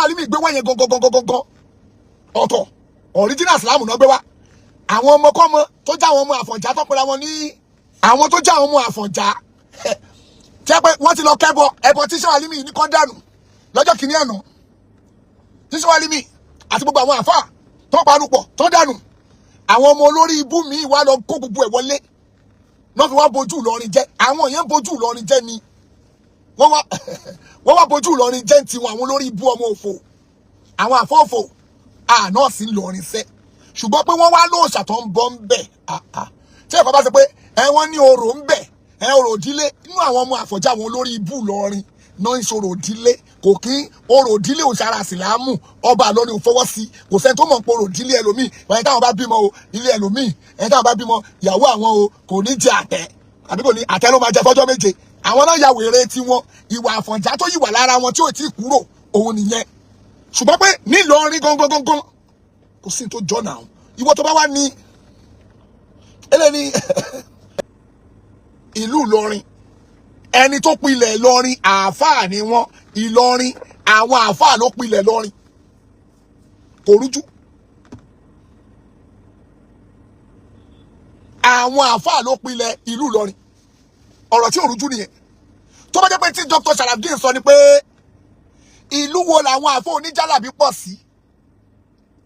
Alimi gbé wá yẹn gangan ọ̀tọ̀, original Islam náà gbé wá. Àwọn ọmọkọ́mọ tó já àwọn ọmọ Àfọ̀njá tó pera wọn ní àwọn tó já àwọn ọmọ Àfọ̀njá tí ẹ pé wọ́n ti lọ kẹ́bọ ẹbọ tí Shehu Alimi ní kọ́ dànù lọ́jọ́ kìíní àná, tí Shehu Alimi àti gbogbo àwọn àfáà tó parupọ̀ tó dànù. Àwọn ọmọ olórí ibú mi wá lọ kó gbogbo ẹ̀ wọlé náà fi wá bojú Ìlọrin jẹ́. Àwọn yẹn bojú Ìlọrin jẹ́ ni wọ́n wá bojú Ìlọrin jẹ́ tiwọn. Àwọn olórí ibú ọmọ òfò, àwọn àfọ́fò àná sí Ìlọrin sẹ́, ṣùgbọ́n pé wọ́n wá lóòṣà tó ń bọ́ ń bẹ̀. Tí ẹ̀kọ́ bá sọ pé ẹ wọ́n ní orò ń bẹ̀, ẹ orò ìdílé inú àwọn ọmọ Àfọ̀njá, àwọn olórí ibú Ìlọrin náà ń ṣòro ìdílé. Kò kí orò ìdílé òṣàrà sílámù, ọba Ìlọrin ò fọwọ́ sí. Kò sẹ́ni tó mọ̀ pé orò ìdílé ẹlòmíì, ẹni táwọn bá bímọ o, ilé ẹlòmíì, ẹni táwọn bá bímọ, ìyàwó àwọn o kò ní jẹ àtẹ, àbí kò ní àtẹ ló máa jẹ fọ́jọ́ 7. Àwọn náà ya wèrè tiwọn. Ìwà Àfọ̀njá tó yìí wà lára wọn tí ò tí ì kúrò òun nìyẹn. Ṣùgbọ́n pé nílọrin gangan gangan kò sí tó jọ náà. Ìwọ tó bá wà ní eléyìí ìlú Ìlọrin, ẹni tó pilẹ̀ Ìlọrin àáfàá ni wọ́n. Ìlọrin, àwọn àáfàá ló pilẹ̀ Ìlọrin, kò rújú. Àwọn àáfàá ló pilẹ̀ ìlú Ìlọrin, ọ̀rọ̀ tí ò rújú nìyẹn. Tó bá jẹ́ pé tí Dr. Sharafdin sọ ni pé ìlú wo làwọn àáfàá oníjàlábí pọ̀ sí,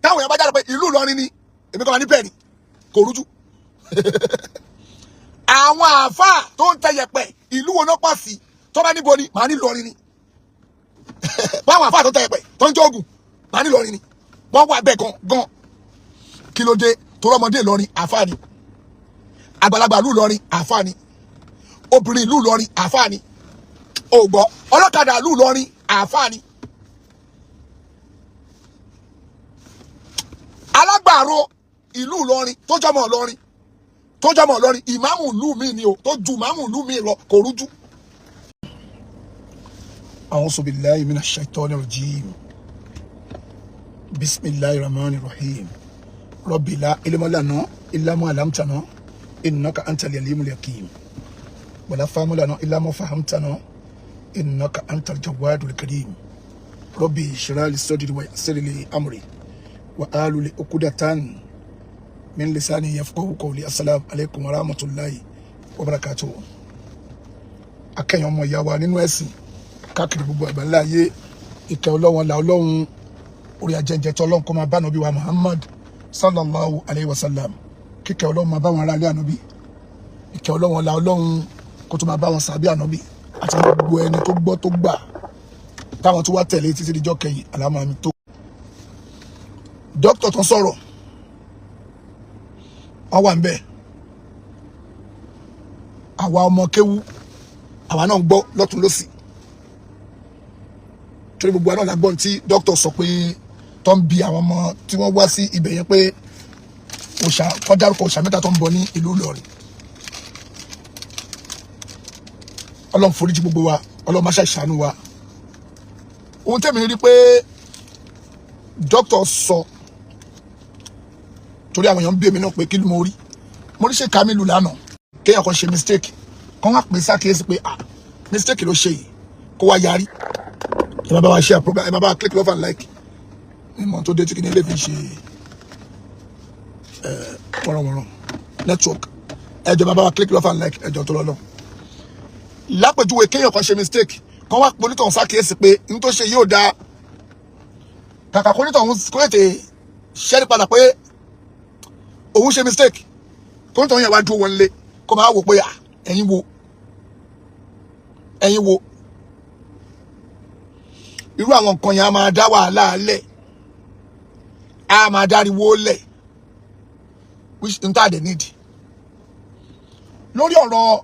táwọn èèyàn bá jáde pé ìlú Ìlọrin ni, èmi kọ́ máa ní bẹ́ẹ̀ ni, kò rújú. Àwọn àáfàá tó ń tẹyẹpẹ, ìlú wo náà pọ̀ sí? Tó bá níbo ni, màá ní Ìlọrin ni. Báwọn àáfàá tó ń tẹyẹpẹ, tó ń jóògùn, màá ní Ìlọrin ni. Wọ́n wà bẹ́ẹ̀ gan gan. Kí ló dé? Tó rọ́mọdé Ìlọrin, àáfàá ni. Àgbàlagbà ìlú Ìlọrin, àáfàá ni. Obìnrin ìlú Ìlọrin, àáfàá ni. Ògbọ́ ọlọ́kadà ìlú Ìlọrin, àáfàá ni. Alágbàro ìlú Ìlọrin tó jọmọ Ìlọrin, tó jọmọ Ìlọrin, ìmáàmù ìlú mi ni o, tó ju ìmáàmù ìlú mi lọ, kò rújú. A'udhu billahi minash shaitani rajim. Bismillahir rahmanir rahim. Rabbi la ilma lana illa ma 'allamtana innaka antal alimul hakim. Wala fahma lana illa ma fahamtana innaka antal jawadul karim. Rabbi shrah li sadri wa yassir li amri wa ahlul uqdatan min lisani yafqahu qawli. Assalamu alaikum wa rahmatullahi wa barakatuh. Akẹ́yìn ọmọ ìyá wa nínú ẹ̀sìn káàkiri gbogbo àgbáńlá ayé, ìkẹ́ Ọlọ́run là Ọlọ́run orí ajẹ́jẹ́ tí Ọlọ́run kó máa bá nàbí wa Muhammad sallallahu alayhi wa sallam. Kíkẹ́ Ọlọ́run máa bá wọn aráalé ànábì, ìkẹ́ Ọlọ́run là Ọlọ́run kó tó máa bá wọn sàbí ànábì àti gbogbo ẹni tó gbọ́ tó gbà táwọn tó wá tẹ̀lé títí dijọ́ kẹyìn àlámàmí tó. Dókítà tó ń sọ̀rọ̀, wọ́n wà ń bẹ̀. Àwa ọmọ kéwú, àwa náà ń gbọ́ lọ́tún lọ́sì, torí gbogbo àná la gbọ́n tí dókítà sọ pé tó ń bi àwọn ọmọ tí wọ́n wá sí ibẹ̀ yẹn pé òòṣà kọ́ dárúkọ òòṣà mẹ́ta tó ń bọ ní ìlú Ìlọrin. Ọlọ́run foríjì gbogbo wa, Ọlọ́run má ṣe ṣàánú wa. Ohun tẹ́mi rí pé dókítà sọ, torí àwọn èèyàn ń bí èmi náà pé kí ni mo rí, mo rí ṣe Kamilu lánàá, kéèyàn kan ṣe mistake, kán wá pè sákèésí pé ah, mistake ló ṣe yìí, kó wá yarí. Ẹ má bá wa share program, ẹ má bá wa click love and like. Ní mọ̀ tó dé tí kìíní lè fi ṣe wọ̀rọ̀wọ̀rọ̀ network. Ẹ jọ̀ọ́, má bá wa click love and like. Ẹ jọ̀ọ́, tó lọ́lọ́ lápèjúwe, kéèyàn kan ṣe mistake, kán wá pè onítọ̀hún sákèésí pé n tó ṣe yóò dáa. Kàkà kó onítọ̀hún kó tètè ṣẹ́rí padà pé òun ṣe mistake, kó onítọ̀hún yẹn wá dúró wọn lé, kó máa wò pé à, ẹ̀yin wo, ẹ̀yin wo. Irú àwọn nǹkan yẹn á máa dá wàhálà lẹ̀, á máa dáriwó lẹ̀, which n tá a dẹ̀ nídìí. Lórí ọ̀rọ̀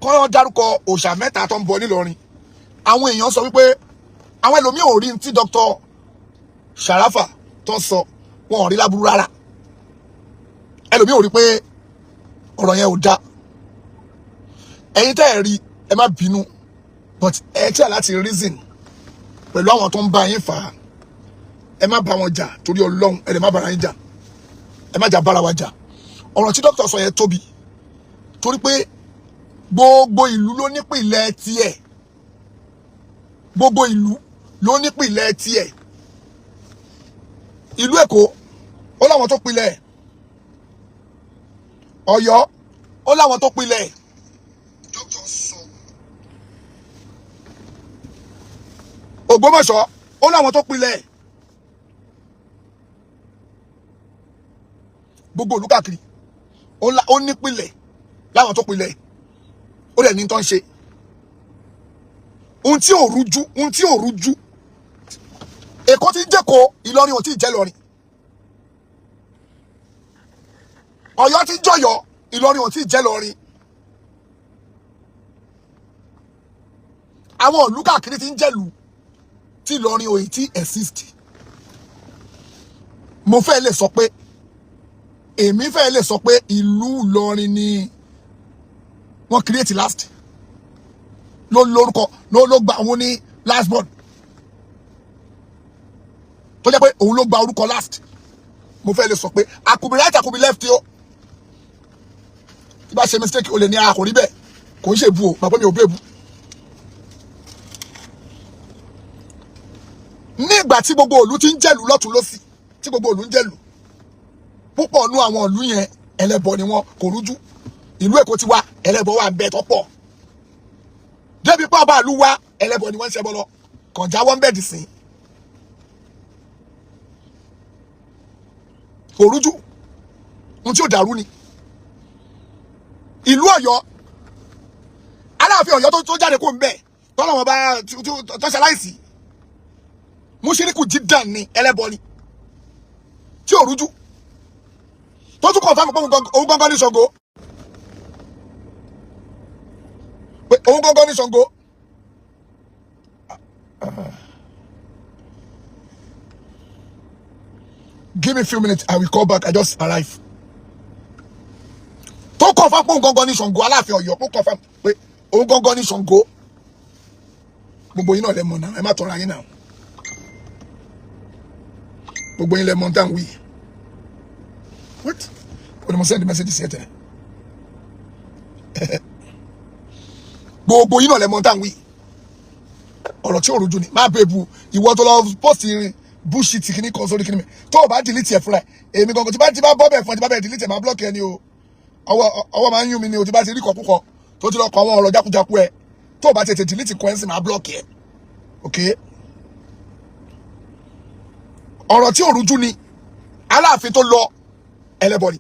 kọ́ dárúkọ òòṣà mẹ́ta tó ń bọ nílọrin, àwọn èèyàn sọ wípé àwọn ẹlòmíì ò rí tí Dr. Sharafa tó sọ, wọn ò rí láburú rárá. Ẹlòmíì ò rí pé ọ̀rọ̀ yẹn ò da. Ẹ̀yin tẹ́ ẹ̀ rí, ẹ má bínú, but ẹ tí a láti reason pẹ̀lú àwọn tó ń bá yín fà á. Ẹ má bá wọn jà torí Ọlọ́run, ẹ lè má bára yín jà, ẹ má jà bára wa jà. Ọ̀rọ̀ tí dókítà sọ yẹn tóbi, torí pé gbogbo ìlú ló nípìnlẹ̀ tiẹ̀. Gbogbo ìlú ló nípìnlẹ̀ tiẹ̀. Ìlú Èkó ó láwọn tó pilẹ̀, Ọ̀yọ́ ó láwọn tó pilẹ̀. Ògbómọ̀ṣọ́ ó láwọn tó pilẹ̀. Gbogbo ìlú káàkiri ó nípìnlẹ̀ láwọn tó pilẹ̀, ó dẹ̀ ní tó ń ṣe. Ohun tí ò rújú, ohun tí ò rújú, Èkó ti ń jẹ́kọ̀ọ́, Ìlọrin ò tí ì jẹ́ Ìlọrin. Ọ̀yọ́ ti ń jọ̀yọ́, Ìlọrin ò tí ì jẹ́ Ìlọrin. Àwọn ìlú káàkiri ti ń jẹ́lu tí Ìlọrin ò tí exist. Mo fẹ́ lè sọ pé, èmi fẹ́ lè sọ pé ìlú Ìlọrin ni wọ́n create last, ló lórúkọ, ló gba òun ní last born, tó jẹ́ pé òun ló gba orúkọ last. Mo fẹ́ lè sọ pé I could be right, I could be left o. Tí bá ṣe mistake, o lè ní a kò rí bẹ́ẹ̀, kò ń ṣe bu o, màá pé mi ò bẹ́ẹ̀ bu. Ní ìgbà tí gbogbo ìlú ti ń jẹ̀lú lọ́tún lọ́sì, tí gbogbo ìlú ń jẹ̀lú, púpọ̀ nú àwọn ìlú yẹn ẹlẹ́bọ ni wọ́n, kò rújú. Ìlú Èkó ti wá, ẹlẹ́bọ wà ń bẹ tọ́pọ̀, débi pé ọba ìlú wa ẹlẹ́bọ ni wọ́n ń ṣẹbọ lọ, kàn jáwọ́ ń bẹ̀ dì sí. Kò rújú, ohun tí ò dàrú ni. Ìlú Ọ̀yọ́, Aláàfin Ọ̀yọ́ tó jáde kó ń bẹ̀ tọ́lọ́wọ́n bá tó ṣaláìsí, mùṣírikù jídàn ni, ẹlẹ́bọ ni, tí ò rújú, tó tún confirm pé òun gangan ní Ṣàngó, pé òun gangan ní Ṣàngó. Give me a few minutes, I will call back. I just arrive. Tó confirm pé òun gangan ní Ṣàngó, Aláàfin Ọ̀yọ́ tó confirm pé òun gangan ní Ṣàngó. Gbogbo yín náà lẹ mọ̀ náà, ẹ má tọrọ ayé náà. Gbogbo yín lẹ mọ̀ tá à ń wí. What? O ní mo send message sí ẹ tẹ́lẹ̀. Gbogbo yín náà lẹ mọ̀ tá à ń wí. Ọ̀rọ̀ tí ò rújú ni. Má bẹ́ẹ̀ bu ìwọ tó lọ post bullshit kìíní kan sórí kìíní mi. Tó o bá delete ẹ̀ fúnra ẹ̀, èmi gangan tí bá bọ́ bẹ̀ fún ẹ, tí bá bẹ̀ delete ẹ̀, máa block ẹ ni o. Ọwọ́ máa ń yún mi ni o, tí bá ti rí kọ̀kúkọ tó ti lọ kọ àwọn ọ̀rọ̀ jákujáku ẹ. Tó o bá tètè delete kọ ẹ́ sì máa block ẹ. Okay? Ọ̀rọ̀ tí ò rújú ni. Aláàfin tó lọ ẹlẹ́bọ ni.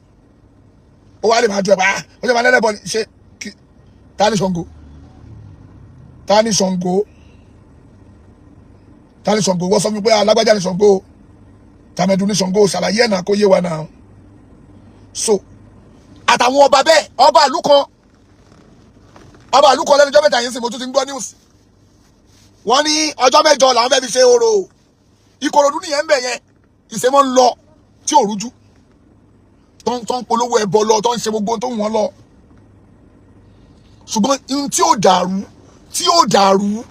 Ó wá lè máa ju ẹ̀ bá ó jẹ́ máa lẹ́lẹ́bọ ni. Ṣé ta ni Ṣàngó? Ta ni Ṣàngó? Ta ni Ṣàngó? Wọ́n sọ fún mi pé alágbájá ni Ṣàngó, tàmẹ̀dù ni Ṣàngó, ṣàlàyé ẹ̀ náà kó yé wa náà. So àtàwọn ọba bẹ́ẹ̀, ọba ìlú kan, ọba ìlú kan lẹ́nu ọjọ́ mẹ́ta yìí sì mo tún ti ń gbọ́ news. Wọ́n ní ọjọ́ mẹ́jọ làwọn fẹ́ fi ṣe orò. Ìkòròdú nìyẹn ń bẹ̀ yẹn, ìṣe mọ́ ń lọ tí ò rújú, tó ń polówó ẹbọ lọ, tó ń ṣe gbogbo tó ń wọ́n lọ. Ṣùgbọ́n ohun tí ò dàrú, tí ò dàrú,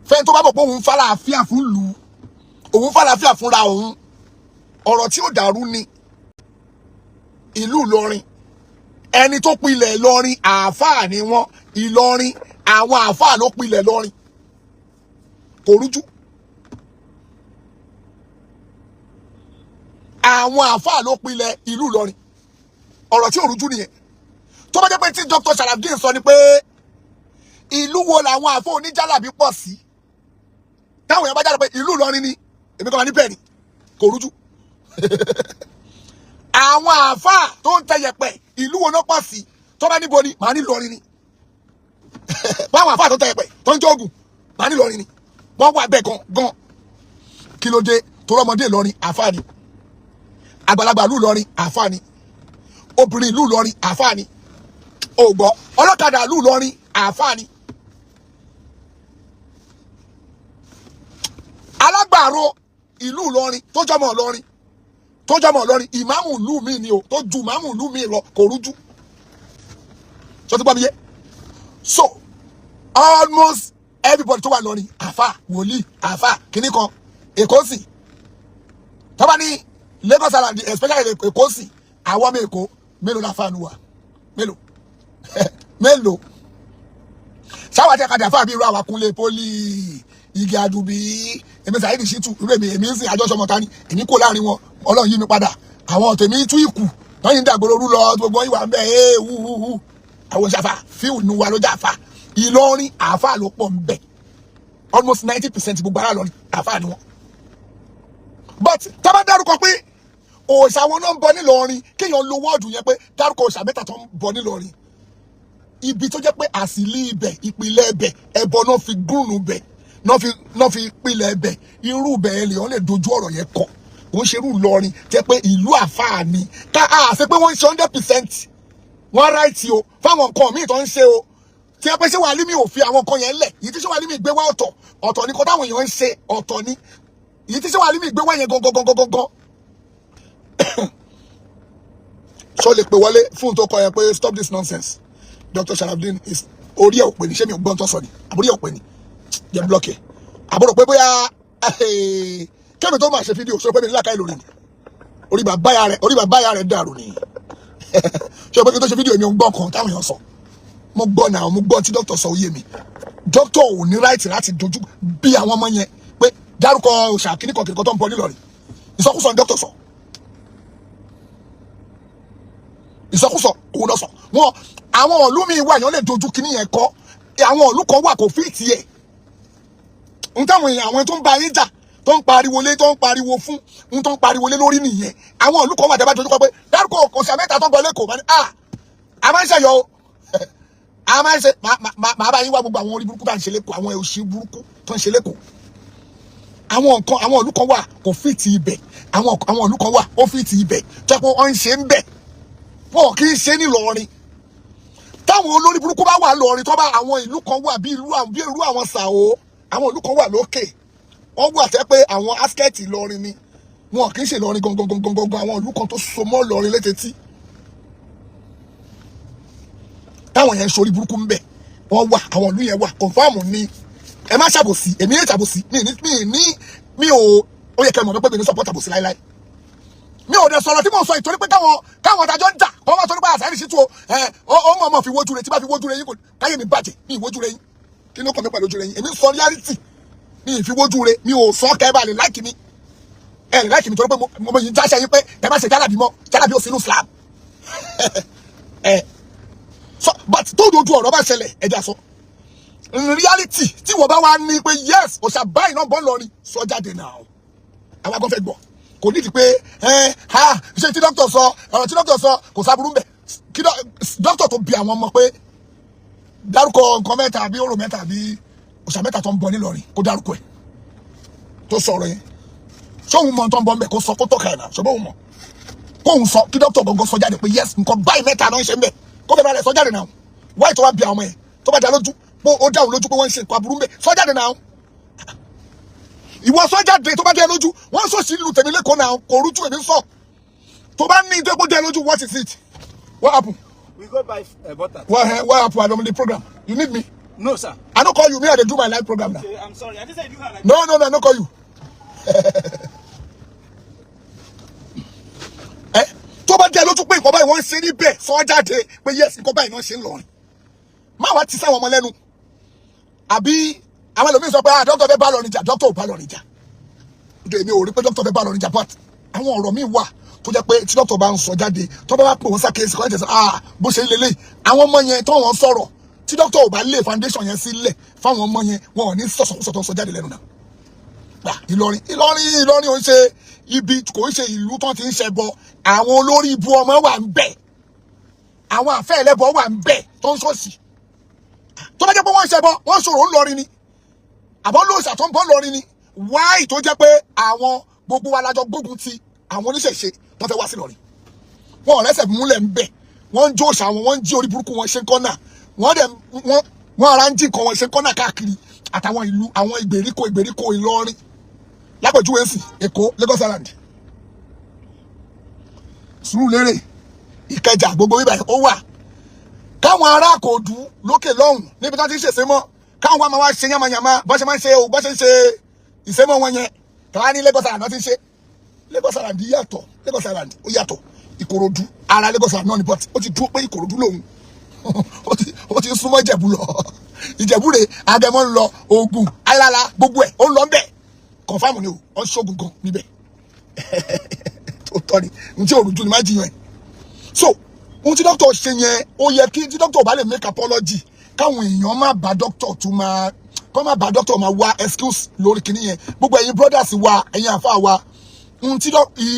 fẹ́ni tó bá bọ̀ pé òun fàlàáfíà fún lù ú, òun fàlàáfíà fúnra òun, ọ̀rọ̀ tí ò dàrú ni. Ìlú Ìlọrin, ẹni tó pilẹ̀ Ìlọrin àáfàá ni wọ́n. Ìlọrin, àwọn àáfàá ló pilẹ̀ Ìlọrin, kò rújú. Àwọn àáfàá ló pilẹ̀ ìlú Ìlọrin, ọ̀rọ̀ tí ò rújú nìyẹn. Tó bá jẹ́ pé tí Dr. Sharafdeen sọ ni pé ìlú wo làwọn àáfàá oníjàlábí pọ̀ sí, táwọn èèyàn bá jáde pé ìlú Ìlọrin ni, èmi kọ́ máa ní bẹ́ẹ̀ ni, kò rújú. Àwọn àáfàá tó ń tẹyẹpẹ, ìlú wo náà pọ̀ sí, tó bá níbo ni, màá ní Ìlọrin ni. Báwọn àáfàá tó ń tẹyẹpẹ tó ń jóògùn, màá ní Ìlọrin ni. Wọ́n wà bẹ́ẹ̀ gan gan. Kí ló dé? Torí ọmọdé Ìlọrin àáfàá ni, àgbàlagbà ìlú Ìlọrin àáfàá ni, obìnrin ìlú Ìlọrin àáfàá ni, ògbọ́ ọlọ́kadà ìlú Ìlọrin àáfàá ni, alágbàro ìlú Ìlọrin tó jọmọ Ìlọrin, tó jọmọ Ìlọrin, ìmáàmù ìlú mi ni o, tó ju ìmáàmù ìlú mi lọ, kò rújú. Ṣó ti gbọ́ mi yé? So almost everybody tó wà lọ́rin àáfàá, wòlíì, àáfàá kìíní kan. Èkó sì tọ́ba ní Lagos Island, especially Èkó sì, àwọn ọmọ Èkó mélòó la fáànù wa? Mélòó mélòó? Sáwà tí a kàdé àfáà bí irú àwọn Kúnlé Pólì, Igi Adubi, èmi Saheed Shittu, irú èmi, èmi ń sìn àjọṣọmọ ta ni, èmi kò láàrin wọn, Ọlọ́run yí mi padà. Àwọn tèmi tú ìkù lọ́yìn dàgbòrò rú lọ, gbogbo ìwà ń bẹ̀ ẹ́ wú wú wú. Àwọn ìṣàfà fíù nu wa ló jà fà. Ìlọrin, àáfà ló pọ̀ ń bẹ̀. Almost 90% gbogbo ará Ìlọrin, àáfà ni wọn. But tá bá dárúkọ pé òòṣà wọn náà ń bọ nílọrin, kéèyàn lo word yẹn pé dárúkọ òòṣà mẹ́ta tó ń bọ nílọrin, ibi tó jẹ́ pé àsìlí ibẹ̀, ìpìlẹ̀ ibẹ̀, ẹbọ náà fi gúrùnù bẹ̀, náà fi pilẹ̀ ibẹ̀, irú ibẹ̀ ẹ̀ lèèyàn lè dojú ọ̀rọ̀ yẹn kọ. Kò ń ṣerú Ìlọrin jẹ́ pé ìlú àfáà ni. Ká a ṣe pé wọ́n ń ṣe 100% wọ́n right o fáwọn nǹkan míì tó ń ṣe o, tí a pé ṣé wàá límì ò fi àwọn nǹkan yẹn lẹ̀. Yìí tí ṣé wàá límì gbé wá ọ̀tọ̀, ọ̀tọ̀ ni kó táwọn èèyàn ń ṣe, ọ̀tọ̀ ni yìí tí ṣé wàá límì gbé wá yẹn gangan gangan gangan. Ṣó lè pè wọlé fún tó kọ yẹn pé stop this nonsense? Dr. Sharafdin is orí ẹ̀ ò pè ní. Ṣé mi ò gbọ́n tó sọ ni? Àbúrò ẹ̀ ò pè ní jẹ́ block ẹ̀. Àbúrò pé bóyá kẹ́mi tó máa ṣe fídíò sọ pé mi ní làákàyè lórí ni. Orí bàbá ya rẹ̀, orí bàbá ya rẹ̀ dàrú ni. Ṣé o pé kí n tó ṣe fídíò, mi ò ń gbọ́ kan táwọn èèyàn sọ? Mo gbọ́ náà, mo gbọ́ tí dókítà sọ, ó yé mi. Dókítà ò ní right láti dojú bí àwọn ọmọ yẹn pé dárúkọ òòṣà kíníkan kìnìkan tó ń bọ nílọrin. Ìsọkúsọ ni dókítà sọ, ìsọkúsọ òun lọ sọ wọn. Àwọn ìlú mi wà yẹn lè dojú kíní yẹn kọ. Àwọn ìlú kan wà kò fi tiẹ̀ n táwọn èèyàn, àwọn tó ń bá yín jà, tó ń pariwo lé, tó ń pariwo fún n tó ń pariwo lé lórí nìyẹn. Àwọn ìlú kan wà tẹ́ bá dojú kọ pé dárúkọ òòṣà mẹ́ta tó ń bọ lẹ́kọ̀ọ́, máa ní à a máa ń ṣẹ̀yọ o, a máa ń ṣe. Máa bá yín wá gbogbo àwọn orí burúkú tá à ń ṣe lẹ́kọ̀ọ́, àwọn òṣì burúkú tó ń ṣe lẹ́kọ̀ọ́. Àwọn nǹkan, àwọn ìlú kan wà kò fi ti ibẹ̀. Àwọn ìlú kan wà ó fi ti ibẹ̀ tó yẹ pé wọ́n ń ṣe ń bẹ̀, wọn kì í ṣe nílọrin. Táwọn olórí burúkú bá wà lọrin, tó bá àwọn ìlú kan wà bí ìlú àwọn, bí irú àwọn Sàó, àwọn ìlú kan wà lókè, wọ́n wà tẹ́ pé àwọn askẹ́ẹ̀tì Ìlọrin ni, wọn kì í ṣe Ìlọrin gangan gangan gangan. Àwọn ìlú kan tó so mọ́ Ìlọrin létetí táwọn yẹn ń ṣorí burúkú ń bẹ̀, wọ́n wà. Àwọn ìlú yẹn wà, confirm ni. Ẹ má ṣàbòsí, èmi yẹn ṣàbòsí mi ní mi ní mi ò. Ó yẹ kẹ́ mọ̀ pé mi ní support àbòsí láíláí. Mi ò dẹ̀ sọ̀rọ̀ tí mo sọ ìtorí pé káwọn adájọ́ ń jà kọ́ wọ́n torí pé àṣà ìrìsì tó ẹ ó mọ̀ mọ̀ fi wojú rẹ̀. Tí bá fi wojú rẹ̀ yín, kò káyé mi bàjẹ́. Mi ì wojú rẹ̀ yín, kí ló kàn mí pẹ̀lú ojú rẹ̀ yín? Èmi ń sọ reality. Mi ì fi wojú rẹ̀, mi ò sọ kẹ́ bá lè like mi. Ẹ lè like mi torí pé mo yìí jáṣẹ́ yín pé ẹ má ṣe jálàbí mọ́, jálàbí ò sínú Islam ẹ so. But tó dojú ọ̀rọ̀ bá ṣẹlẹ̀, ẹ já sọ in reality. Tí wọ́n bá wá ní pé yes, òṣà báyìí náà bọ́ lọ́rin, sọ jáde náà, àwọn agbọ́n fẹ́ gbọ́. Kò nídìí pé ẹ ha ṣe tí dókítà sọ, ọ̀rọ̀ tí dókítà sọ kò sábúrú mbẹ̀. Kí dókítà tó bi àwọn ọmọ pé dárúkọ nǹkan mẹ́ta àbí orò mẹ́ta àbí òṣà mẹ́ta tó ń bọ nílọrin, kó dárúkọ ẹ̀ tó sọ̀rọ̀ yẹn, sóhun mọ̀ tó ń bọ̀ mbẹ̀? Kó sọ, kó tọ́ka ẹ̀ náà. Ṣùgbọ́n òun mọ̀ kóhun sọ, kí dókítà gbọ̀ngàn sọ jáde pé yes, nǹkan báyìí mẹ́ta náà ń ṣe mbẹ̀, kó fẹ́ bá rẹ̀ sọ jáde náà. Wáyé tó wá bi àwọn ọmọ yẹn, tó bá dá lójú pé ó dá òun lójú pé wọ́n ń ṣe nǹkan aburú mbẹ̀, sọ jáde náà. Ìwọ sọ jáde tó bá dé lójú. Wọ́n sọ sí ìlú tèmi lẹ́kọ̀ọ́ náà, kò rújú. Èmi sọ tó bá ní tó kó dé lójú. What is it? What happen? We go buy butter. What happen? I'm on the program. You need me? No, sir. I no call you. Me, I dey do my live program now. Okay, I'm sorry. I just said you have like. No, I no call you. Ẹ tó bá dé lójú pé nǹkan báyìí wọ́n ń ṣe níbẹ̀, sọ jáde pé yes, nǹkan báyìí wọ́n ṣe ń lọrin. Má wá ti sáwọn ọmọ lẹ́nu. Àbí àwọn ẹlòmíín sọ pé ah, dókítà fẹ́ bá lọrin jà. Dókítà ò bá lọrin jà. Nítorí èmi ò rí pé dókítà fẹ́ bá lọrin jà, but àwọn ọ̀rọ̀ míì wà tó jẹ́ pé tí dókítà bá ń sọ jáde, tó bá wá pè wọ́n sákèésì kọ́ ẹ̀ tẹ̀sán, ah, bó ṣe ń lélẹ̀ àwọn ọmọ yẹn tó wọ́n sọ̀rọ̀, tí dókítà ò bá lé foundation yẹn sílẹ̀ fáwọn ọmọ yẹn, wọn ò ní sọ̀sọ̀kúsọ̀ tó ń sọ jáde lẹ́nu náà. Gbà Ìlọrin, Ìlọrin, Ìlọrin ò ń ṣe ibi, kò ń ṣe ìlú tó ti ń ṣẹbọ. Àwọn olórí ibu ọmọ wà ń bẹ̀, àwọn àfẹ́ ẹlẹ́bọ wà ń bẹ̀ tó ń ṣòṣì. Tó bá jẹ́ pé wọ́n ń ṣẹbọ, wọ́n ṣòro ńlọrin ni, àbọ̀ lóòṣà tó ń bọ́ lọrin ni, wáì tó jẹ́ pé àwọn gbogbo wa lájọ gbógun ti àwọn oníṣẹ̀ṣe tó fẹ́ wá sí Ìlọrin? Wọn ò rẹ́sẹ̀ múlẹ̀ ń bẹ̀. Wọ́n ń jó òòṣà wọn, wọ́n ń jí orí burúkú wọn ṣe ń kọ́nà, wọ́n dẹ̀ wọ́n ara ń jí nǹkan wọn ṣe ń kọ́nà káàkiri àtàwọn ìlú, àwọn ìgbèríko, ìgbèríko Ìlọrin. Lápèjúwe sí Èkó, Lagos Island, Sùúrùlérè, Ìkẹjà, gbogbo ibà ó wà. Káwọn ará Àkòdú lókè lọ́hùn níbi tí wọ́n ti ń ṣèṣe mọ́, káwọn wá máa wá ṣe yánmayànmá bọ́n ṣe máa ń ṣe o, bọ́n ṣe ń ṣe ìṣẹ́mọ́ wọn yẹn, káwá ní Lagos Island náà ti ń ṣe. Lagos Island yàtọ̀, Lagos Island ó yàtọ̀. Ìkòròdú ara Lagos Island náà ni, but ó ti dúró pé Ìkòròdú lòun, ó ti súnmọ́ Ìjẹ̀bú lọ. Ìjẹ̀búre, Agẹmọ ń lọ, Ògùn, Aylála, gbogbo ẹ̀ ó ń lọ ń bẹ̀. Confirm ni o, ó ń ṣoògùn gan níbẹ̀. Tó tọ́ ni n tí òrùjú ni má jiyàn ẹ̀. So ohun tí dókítà ṣe yẹn, ó yẹ kí tí dókítà bá lè make apology, káwọn èèyàn má bá dókítà tún máa kọ́, má bá dókítà máa wá excuse lórí kinní yẹn. Gbogbo ẹ̀yin brothers wa, ẹ̀yin àfa wa, ohun tí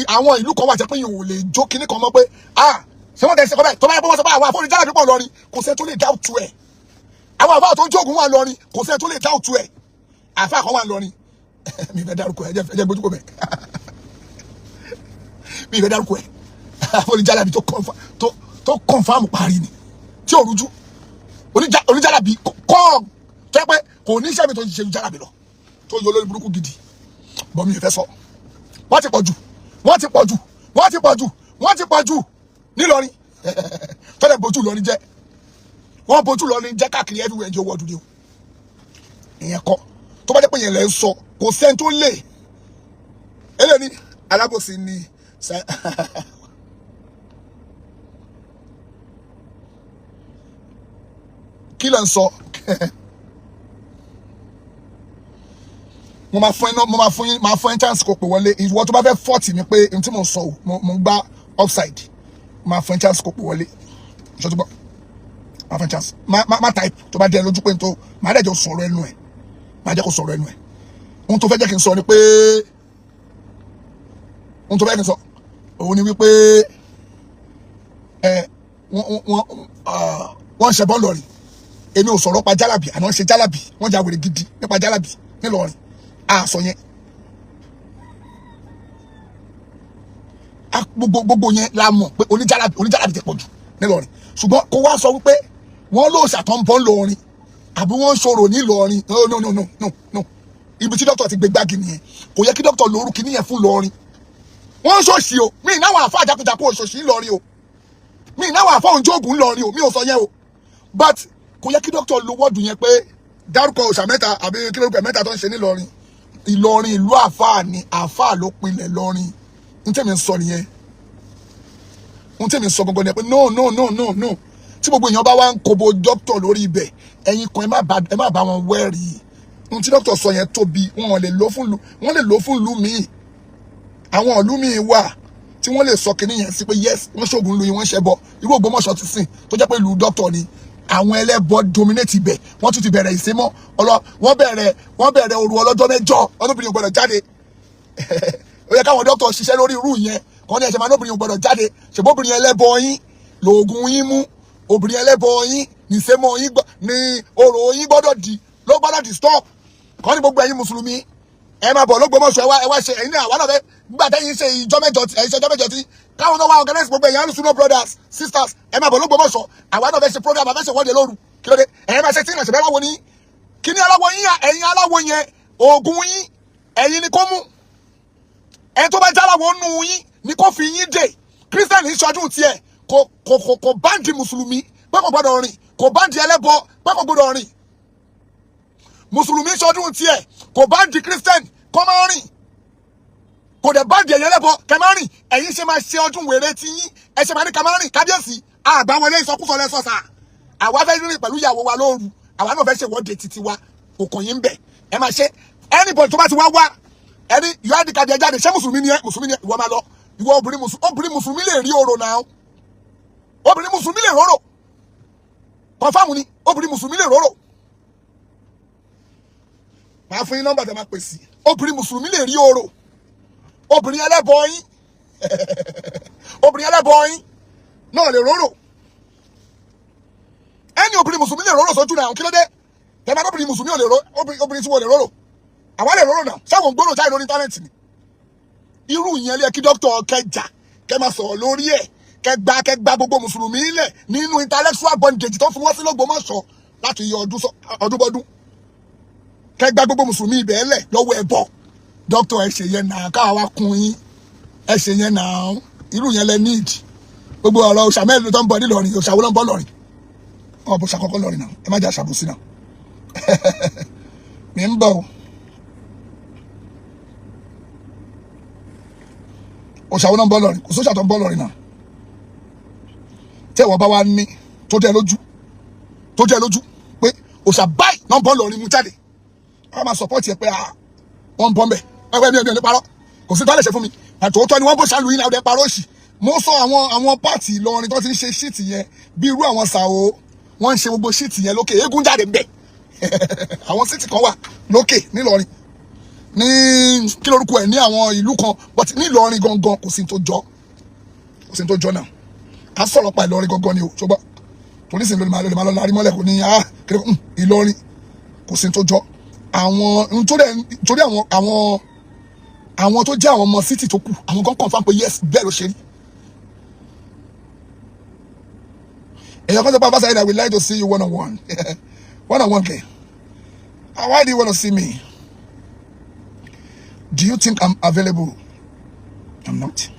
àwọn ìlú kan wà jẹ́ pé yìí ò lè jó kinní kan mọ́ pé, ah, ṣé wọ́n tẹ̀ ṣe kọ́ bẹ́ẹ̀? Tó bá yẹ pé wọ́n sọ pé àwọn àfọ̀nì jáde pọ̀ lọ́rin, kò sẹ́ni tó lè doubt ẹ̀. Àwọn àfa tó ń jógun wà lọ́rin, kò sẹ́ni tó lè doubt ẹ̀. Àfa kan wà lọ́rin, mi fẹ́ dárúkọ ẹ̀, ẹ jẹ́ gbójú kò bẹ̀, mi fẹ́ dárúkọ ẹ̀. Àfọ̀nì jálàbí tó confirm parí ni, tí ò rújú, oníjálàbí kọ́ tó yẹ pé kò ní iṣẹ́ mi tó ṣe ju jálàbí lọ, tó yọ olórí burúkú gidi bọ́. Mi ò fẹ́ sọ. Wọ́n ti pọ̀ jù, wọ́n ti pọ̀ jù, wọ́n ti pọ̀ jù, wọ́n ti pọ̀ jù nílọrin tọ́lẹ̀ bójú lọrin jẹ́. Wọ́n bójú lọrin jẹ́ káàkiri everywhere. Jẹ́ owó ọdún ni o. Ìyẹn kọ́, tó bá jẹ́ pé yẹn lẹ́ ń sọ, kò sẹ́ni tó lè eléyìí ní alábòsí ni. Kí ló ń sọ? Mo máa fún ẹ náà, mo máa fún yín, máa fún ẹ chance kó pè wọlé. Ìwọ tó bá fẹ́ fọ́ọ̀tì mi pé n tí mo sọ o, mo ń gbá upside, máa fún ẹ chance kó pè wọlé. Ṣọtúbọ̀ máa fún ẹ chance, má type. Tó bá dé ẹ lójú pé n tó máa dẹ̀ jọ sọ̀rọ̀ ẹnu ẹ̀, máa jẹ́ kó sọ̀rọ̀ ẹnu ẹ̀. Ohun tó fẹ́ jẹ́ kí n sọ ni pé, ohun tó fẹ́ kí n sọ òun ni wípé ẹ wọ́n ń ṣẹbọ lọ́rin. Èmi ò sọ̀rọ̀ pa jálàbì àná, ń ṣe jálàbì, wọ́n ja wèrè gidi nípa jálàbì nílọrin, àṣọ yẹn. Gbogbo yẹn la mọ̀ pé oníjálàbí ti pọ̀ jù nílọrin, ṣùgbọ́n kó wá sọ wípé wọ́n lóòṣà tó ń bọ́ ńlọrin àbí wọ́n ń ṣòro nílọrin, no, no, no, no, no, no. Ibi tí dókítà ti gbé gbági nìyẹn. Kò yẹ kí dókítà lóru kìíní yẹn fún lọrin. Wọ́n ń ṣòṣì o, mí náwọn àfa àjàkújàkú òṣòṣì ńlọrin o, mí náwọn àfa òǹjọ́gùn ńlọrin o, mi ò sọ yẹn o, but kò yẹ kí dókítà lo word yẹn pé dárúkọ òòṣà mẹ́ta àbí kí lórúkọ ẹ̀ mẹ́ta tó ń ṣe nílọrin. Ìlọrin ìlú àfáà ni, àfáà ló pinlẹ̀ lọrin. N tẹ́mi ń sọ nìyẹn. N tẹ́mi ń sọ gangan ni pé no, no, no, no, no. Tí gbogbo èèyàn bá wá ń kobo dókítà lórí ibẹ̀, ẹ̀yin kan, ẹ má bá wọn wẹ́rìí. N tí dókítà sọ yẹn tóbi. Wọn lè lò fún lu, wọ́n lè lò fún ìlú míì. Àwọn ìlú míì wà tí wọ́n lè sọ kinní yẹn sí pé yes, wọ́n ṣoògùn lu yín, wọ́n ṣẹbọ. Irú Ògbómọ̀ṣọ́ ti sìn tó jẹ́ pé ìlú dókítà ni, àwọn ẹlẹ́bọ dominate ibẹ̀. Wọ́n tún ti bẹ̀rẹ̀ ìsémọ́ ọlọ, wọ́n bẹ̀rẹ̀ òru ọlọ́jọ́ 8, ọdúnbìnrin ò gbọ́dọ̀ jáde. Ó yẹ káwọn dókítà ṣiṣẹ́ lórí irú yẹn kàn ní ẹ̀ṣẹ̀ máa lóbìnrin ò gbọ́dọ̀ jáde. Ṣèbóbìnrin ẹlẹ́bọ yín lóògùn yín mú, obìnrin ẹlẹ́bọ yín nìsémọ́ yín ní orò yín gbọ́dọ̀ di ló gbọ́dọ̀ di stop. Kàn ní gbogbo ẹ̀yin mùsùlùmí, ẹ máa bọ̀ lÓgbómọ̀ṣọ́, ẹ wá ṣe. Ẹ̀yin náà, àwa náà fẹ́ gbà tẹ́yìn ṣe ìjọ 8, ẹ̀yin ṣe ìjọ 8 tí káwọn náà wá organize. Gbogbo ẹ̀yin alùsùnà brothers, sisters, ẹ máa bọ̀ lÓgbómọ̀ṣọ́. Àwa náà fẹ́ ṣe program, àfẹ́ ṣe wọ́de lóru. Kí ló dé? Ẹ̀yin máa ṣe tí ìrìnàṣẹ́ bẹ́ẹ̀ láwo ní kí ní aláwọ̀ yín. Ẹ̀yin aláwọ̀ yẹn, oògùn yín, ẹ̀yin ni kó mú. Ẹni tó bá jáláwọ̀ nù yín ni kó fi yín dè. Christian ń ṣọdún tiẹ̀, kò ban mùsùlùmí pé kò gbọdọ̀ rìn, kò ban ẹlẹ́bọ pé kò gbọdọ̀ rìn. Mùsùlùmí ṣọdún tiẹ̀, kò ban Christian kó máa rìn, kò dẹ̀ ban ẹ̀yẹ ẹlẹ́bọ kẹ máa rìn. Ẹ̀yin ṣe máa ṣe ọdún wèrè tí yín, ẹ ṣe máa ní ká máa rìn. Kábíyèsí àgbáwọlé, ìsọkúsọ lẹ́sọ̀sà. Àwa fẹ́ rìn pẹ̀lú ìyàwó wa lóru, àwa náà fẹ́ ṣe ìwọ́de títí wa, kò kàn yín bẹ̀. Ẹ máa ṣe. Anybody tó bá ti wá wá, ẹni yọ ID card ẹ jáde. Ṣé mùsùlùmí ni ẹ? Mùsùlùmí ni ẹ, ìwọ máa lọ. Ìwọ obìnrin mùsùlùmí, obìnrin mùsùlùmí lè rí orò náà, obìnrin mùsùlùmí lè rórò. Confirm ni, obìnrin mùsùlùmí lè rórò. Máa fún yín nọ́mbà tẹ́ máa pè sí. Obìnrin mùsùlùmí lè rí orò. Obìnrin ẹlẹ́bọ yín, obìnrin ẹlẹ́bọ yín náà lè rórò. Ẹni obìnrin mùsùlùmí lè rórò sójú náà. Kí ló dé tẹ́ máa obìnrin mùsùlùmí ò lè ró? Obìnrin tí wọ́n lè rórò, àwa lè rórò náà. Sáwọn gbọ́dọ̀ jáde lórí íńtánẹ́ẹ̀tì ni. Irú ìyẹn lé kí dókítà kẹjà kẹ máa sọ̀rọ̀ lórí ẹ̀, kẹ gba gbogbo mùsùlùmí lẹ̀ nínú intellectual bondage tó fi wọ́n sí lÓgbómọ̀ṣọ́ láti yọ ọdún bọ́dún. Kẹ gba gbogbo mùsùlùmí ibẹ̀ lẹ̀ lọ́wọ́ ẹbọ. Dókítà, ẹ ṣe yẹn náà, káwa wá kún yín. Ẹ ṣe yẹn náà, irú yẹn lẹ need. Gbogbo ọ̀rọ̀ òòṣà mẹ́rin tó ń bọ̀ nílọrin, òòṣà wo ló ń bọ̀ lọ́rin? Ọ̀ bó ṣàkọ́kọ́ lọ́rin náà. Ẹ má jẹ́ àṣàbòsí náà. Mi ń bọ̀ o. Òòṣà wo ló ń bọ̀ lọ́rin? Kò sóòṣà tó ń bọ̀ lọ́rin náà. Tẹ́ ìwọ bá wá ní tó jẹ́ lójú, tó jẹ́ lójú pé Òòṣà báyìí náà ń bọ́ lọ́rin mú jáde. Wọ́n máa support ẹ pé ah, wọ́n ń bọ́ mbẹ̀. Ẹgbẹ́ mi ò ní parọ́, kò sí tọ́lẹ̀ ṣe fún mi. Àtòótọ́ ni wọ́n bó ṣàlù yín náà, ọdẹ parọ́ òṣì. Mo sọ àwọn part Ìlọrin tó ti ń ṣe shit yẹn, bí irú àwọn Sàó, wọ́n ń ṣe gbogbo shit yẹn lókè, eégún jáde ńbẹ̀. Àwọn city kan wà lókè nílọrin, ní kí lórúkọ ẹ̀, ní àwọn ìlú kan, but nílọrin gangan, kò sí tó jọ, kò sí tó jọ náà. À ń sọ̀rọ̀ pa Ìlọrin gangan ni o, ṣùgbọ́n polisi ló lè máa lọ lárí mọ́lẹ̀, kò ní ah kí ló Ìlọrin, kò sí tó jọ. Àwọn nítorí àwọn tó jẹ́ àwọn ọmọ city tó kù, àwọn kan confirm pé yes, bẹ́ẹ̀ ló ṣe rí. Èèyàn kan sọ pé, "Abba Saheed, I would like to see you one on one." One on one kẹ? Why do you want to see me? Do you think I'm available? I'm not.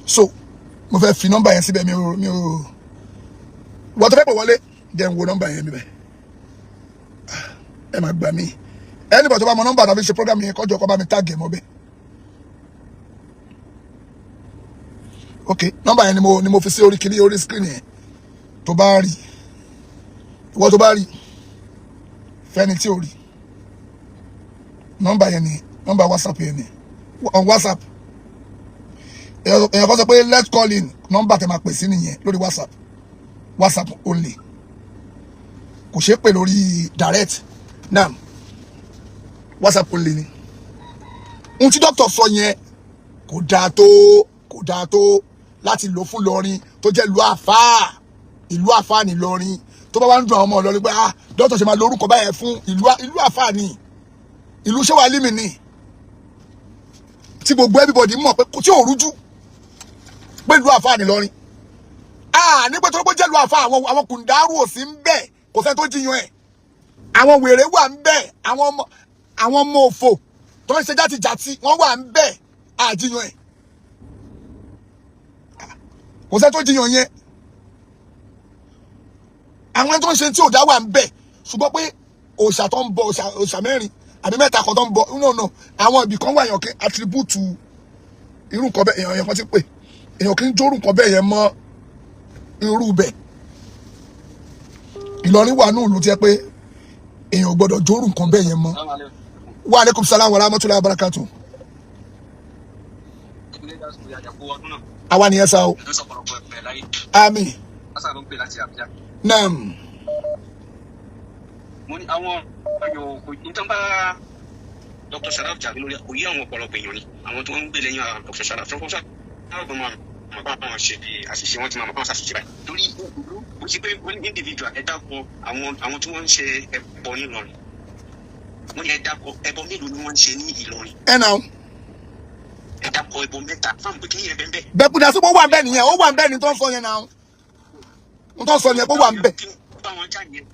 So mo fẹ́ fi nọ́mbà yẹn síbẹ̀. Mi ò wọ́n tó fẹ́ pè wọlé, jẹ́ n wo nọ́mbà yẹn bíbẹ̀. Ẹ máa gbà mí. Ẹnìbọ̀ tó bá mọ nọ́mbà tàbí ṣe program yẹn, kọjọ kọ́ bá mi tag ẹ̀ mọ́ bẹ́ẹ̀. Ok, nọ́mbà yẹn ni mo fi sí orí kiri, orí screen yẹn. Tó bá rí, ìwọ tó bá rí, fẹ́ni tí ò rí nọ́mbà yẹn ni nọ́mbà WhatsApp yẹn ni, on WhatsApp. Èèyàn kan sọ pé, "Let's call in." Nọ́mbà tẹ máa pè sí nìyẹn lórí WhatsApp, WhatsApp only, kò ṣeé pè lórí direct now, WhatsApp only ni. Ohun tí dókítà sọ yẹn kò dáa tó, kò dáa tó láti lò fún Ìlọrin tó jẹ́ ìlú àfáà. Ìlú àfáà ní Ìlọrin. Tó bá wá ń dùn àwọn ọmọ Ìlọrin pé, ah, dókítà ṣe máa lórúkọ báyẹn fún ìlú àfáà ní ìlú ṣéwàlímì ní, tí gbogbo everybody mọ̀ pé tí ò rújú pé ìlú àfáà ní Ìlọrin. Ah, nígbà tó jẹ́ ìlú àfáà, àwọn kùndàrú ò sí ń bẹ̀, kò sẹ́ni tó jiyàn ẹ̀. Àwọn wèrè wà ń bẹ̀, àwọn ọmọ òfò tó ń ṣe játijàti, wọ́n wà ń bẹ̀, àjiyàn ẹ̀, kò sẹ́ni tó jiyàn yẹn. Àwọn tó ń ṣe tí ò dá wà ń bẹ̀, ṣùgbọ́n pé òòṣà tó ń bọ, òòṣà mẹ́rin àbí mẹ́ta kan tó ń bọ, no, no. Àwọn ibì kan wà, èèyàn kí attribute irú nǹkan bẹ́ẹ̀, èèyàn kan ti pè, èèyàn kì í jórù nǹkan bẹ́ẹ̀ yẹn mọ́ irú bẹ́ẹ̀. Ìlọrin wà ní ìlú tí ẹ pé èèyàn ò gbọ́dọ̀ jórù nǹkan bẹ́ẹ̀ yẹn mọ́. Wa aleykum salaam wa rahmatulahi wa barakatu. Àwa nìyẹn sá o. Àmín. Naam. Mo ní àwọn ọyọ kò ní tán bá Dr. Sharaf jà lórí, kò yí àwọn ọ̀pọ̀lọpọ̀ èèyàn ni àwọn tó ń gbé lẹ́yìn Dr. Sharaf tó ń sọ àwọn ọmọ mọ̀ bá wọn ṣe àṣìṣe, wọn ti máa mọ̀ bá wọn ṣàṣìṣe báyìí, torí ó ti pé individual. Ẹ dákọ àwọn tí wọ́n ń ṣe ẹbọ ní Ìlọrin. Wọ́n ní ẹ dákọ ẹbọ mélòó ni wọ́n ń ṣe ní Ìlọrin? Ẹ nà. Ẹ dákọ ẹbọ mẹ́ta fáwọn pé kí ni yẹn bẹ́ẹ̀ bẹ́ẹ̀. Bẹ́ẹ̀ kúndà sí, ó wà ń bẹ́ẹ̀ nìyẹn, ó wà ń bẹ́ẹ̀ ni tó ń sọ yẹn náà, ń tó ń sọ yẹn, ó wà ń bẹ́ẹ̀. Kí wọ́n bá wọn já yẹn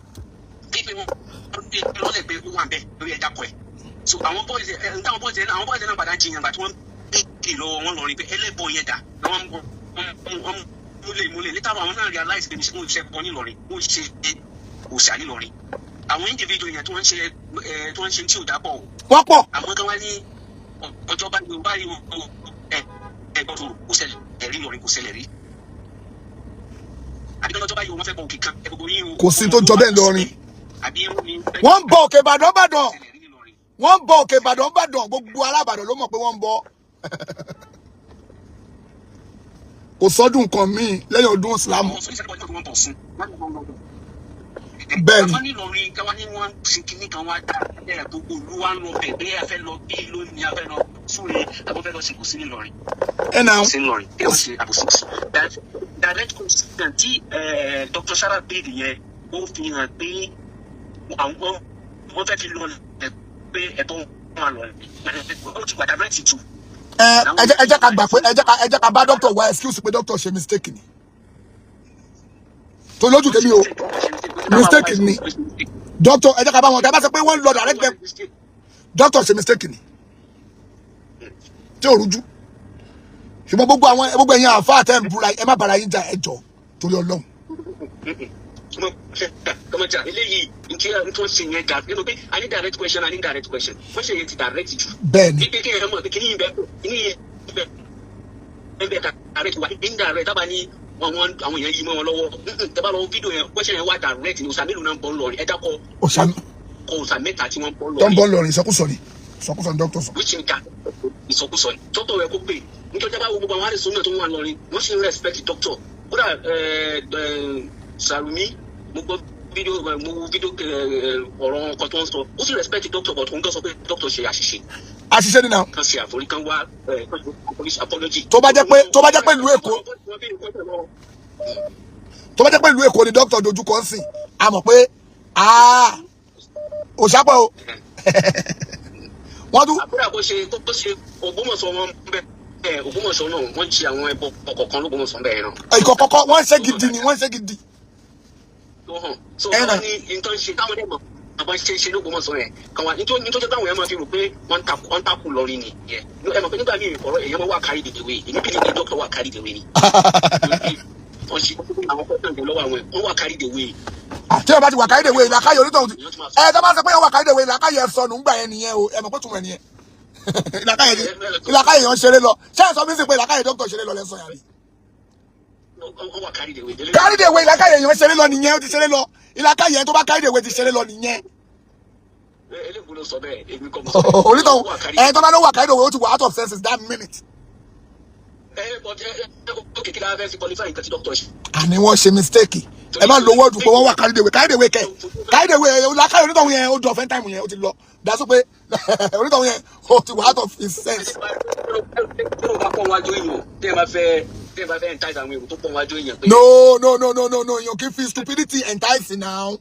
pípé wọn lọ́lẹ̀ pé ó wà ń bẹ́ẹ̀ lórí ẹ dákọ ẹ̀. So àwọn boys ẹ ń táwọn boys ẹ àwọn boys ẹ náà padà jiyàn gbà tí wọ́n béèrè lọ́wọ́ wọn lọ́rin pé ẹlẹ́bọ yẹn dà, wọ́n múlẹ̀ múlẹ̀. Létà àwọn náà realize pé wọ́n ṣe bọ́ nílọrin, wọ́n ṣe òòṣà nílọrin. Àwọn individual yẹn tí wọ́n ṣe ẹ tí wọ́n ṣe tí ò dápọ̀ o. Wọ́n pọ̀. Àwọn kan wá ní ọjọ́ báyìí báyìí ẹ ẹ gbọ́dọ̀ kò ṣẹlẹ̀ rí lọrin, kò ṣẹlẹ̀ rí, àbí lọ́jọ́ báyìí wọ́n fẹ́ bọ òkè kan ẹ gbogbo yín o. Kò sí tó jọ bẹ́ẹ̀ lọrin. Àbí wọ́n ní. Wọ́n ń bọ òkè Ìbàdàn Ìbàdàn, wọ́n ń bọ òkè Ìbàdàn Ìbàdàn, gbogbo alábàdàn ló mọ̀ pé wọ́n ń bọ. Kò sọ́dún nǹkan míì lẹ́yìn ọdún Ìsìlámù. Bẹ́ẹ̀ni. Àwọn nílọrin káwá ní wọ́n ṣe kinní kan wá dá ẹ, gbogbo ìlú wa ń lọ bẹ̀ pé a fẹ́ lọ bí lónìí, a fẹ́ lọ súre, àbọ̀ fẹ́ lọ sí, kò sí nílọrin. Ẹ nà. Sí nílọrin kí wọ́n ṣe àbòsí. Direct question tí Dr. Sharaf béèrè yẹn, ó fi hàn pé àwọn wọ́n fẹ́ fi lọ lẹ̀ pé ẹ̀tọ́ wọn lọ, ó ti wà direct jù. Ẹ jẹ́ ká gbà pé ẹ jẹ́ ká bá dókítà wá excuse pé dókítà ṣe mistake ni. Tó lójú tèmi o, mistake ni dókítà. Ẹ jẹ́ ká bá wọn, tẹ́ bá sọ pé wọ́n lọ direct bẹ́ẹ̀, dókítà ṣe mistake ni tí ò rújú. Ṣùgbọ́n gbogbo àwọn, gbogbo ẹ̀yin àáfàá tẹ́ ń búra, ẹ má bára yín jà, ẹ jọ, torí Ọlọ́run. Kọmọjà eléyìí nkí n tó ń ṣe yẹn dà nínú pé a ní direct question, a ní direct question, wọ́n ṣe yẹn ti direct jù. Bẹ́ẹ̀ ni. Pípé kí ẹ mọ̀ pé kíní yìí bẹ́ẹ̀, kíní yìí bẹ́ẹ̀ bẹ́ẹ̀, direct wa, indirect tábà ní. Wọn àwọn èèyàn yí mọ́ wọn lọ́wọ́. Tẹ́ bá lọ wo fídíò yẹn, question yẹn wà direct ni. Òòṣà mélòó náà ń bọ́ ńlọrin? Ẹ dákọ̀ Òòṣà kọ òòṣà mẹ́ta tí wọ́n ń bọ́ tó ń bọ́ ńlọrin. lọrin, ìsọkúsọ ni, ìsọkúsọ ni dókítà sọ. Which nǹkan ìsọkúsọ ni dókítà rẹ kó pè. Nítorí tẹ́ bá wo gbogbo àwọn àdìsún náà tó wà lọrin, wọ́n sì ń respect doctor. Kódà Sàrùmí, mo gbọ́ fídíò, mo wo fídíò ọ̀rọ̀ ọkọ̀ tó ń sọ, ó sì respect doctor, but òun gan sọ pé doctor ṣe àṣìṣe. Àṣìṣe ni náà. Kan ṣe àforí, kan wá apology. Tó bá jẹ́ pé ìlú Èkó, tó bá jẹ́ pé ìlú Èkó ni dókítà dojú kọ ń sìn, a mọ̀ pé òṣàpọ̀ o, wọ́n tún. Àbúrò àbó ṣe tó ṣe Ògbómọ̀ṣọ́, wọn bẹ́ẹ̀ Ògbómọ̀ṣọ́ náà, wọ́n ṣe àwọn ẹbọ kọ̀ọ̀kan lÓgbómọ̀ṣọ́ bẹ́ẹ̀ náà. Ìkọ̀ kọ́kọ́ wọ́n ń ṣe gidi ni, wọ́n ń ṣe gidi. Tó hàn so Ẹ wọ́n ní nǹkan ṣe táwọn dẹ̀ mọ̀ àbá ṣe ṣe lÓgbómọ̀ṣọ́ yẹn kàn wá nítorí táwọn yẹn máa fi rò pé wọ́n ń takò lọ́rin nìyẹn. Ẹ mọ̀ pé nígbà míì ọ̀rọ̀ èèyàn máa wà carried away. Èmi bí ní dókítà wà carried away ni wọ́n ṣe àwọn kọ́ńtà lọ́wọ́ àwọn ẹ̀, wọ́n wà carried away. Àti ẹ bá ti wà carried away, làákàyè onítọ̀hún ti ẹ tó bá sọ pé wọ́n wà carried away, làákàyè ẹ sọnù ńgbà yẹn nìyẹn o. Ẹ mọ̀ pé túmọ̀ ẹ nìyẹn, làákàyè yẹn ń ṣeré lọ. Ṣé ẹ sọ mí sí pé làákàyè dókítà ṣeré lọ lẹ́sọ̀ yàrá? Wọ́n wà carried away. Carried away, làákàyè yẹn ń ṣeré lọ nìyẹn. Ó ti ṣeré lọ. Ìlàkàyè yẹn tó bá carried away ti ṣeré lọ nìyẹn. Eléyìí ló sọ bẹ́ẹ̀, èmi kọ́ mo sọ bẹ́ẹ̀. Onítọ̀hún Wọ́n wà carried ẹ tó bá ló wà carried away, ó ti wà out of senses that minute. Ẹ but ẹ ẹ ok, kí la fẹ́ fi qualify nǹkan tí dókítà ṣe? Àní wọ́n ṣe mistake. Ẹ má lo word pé wọ́n wà carried away. Carried away kẹ, carried away, làákàyè onítọ̀hún yẹn ó jọ fẹ́ time yẹn, ó ti lọ dasọ pé onítọ̀hún yẹn ó ti wà out of his sense. Tó bá pọ̀ wájú èèyàn, tí ẹ bá fẹ́ entice àwọn èrò tó pọ̀ wájú èèyàn pé. No, no, no, no, no, no. Èèyàn kì í fi stupidity entice now.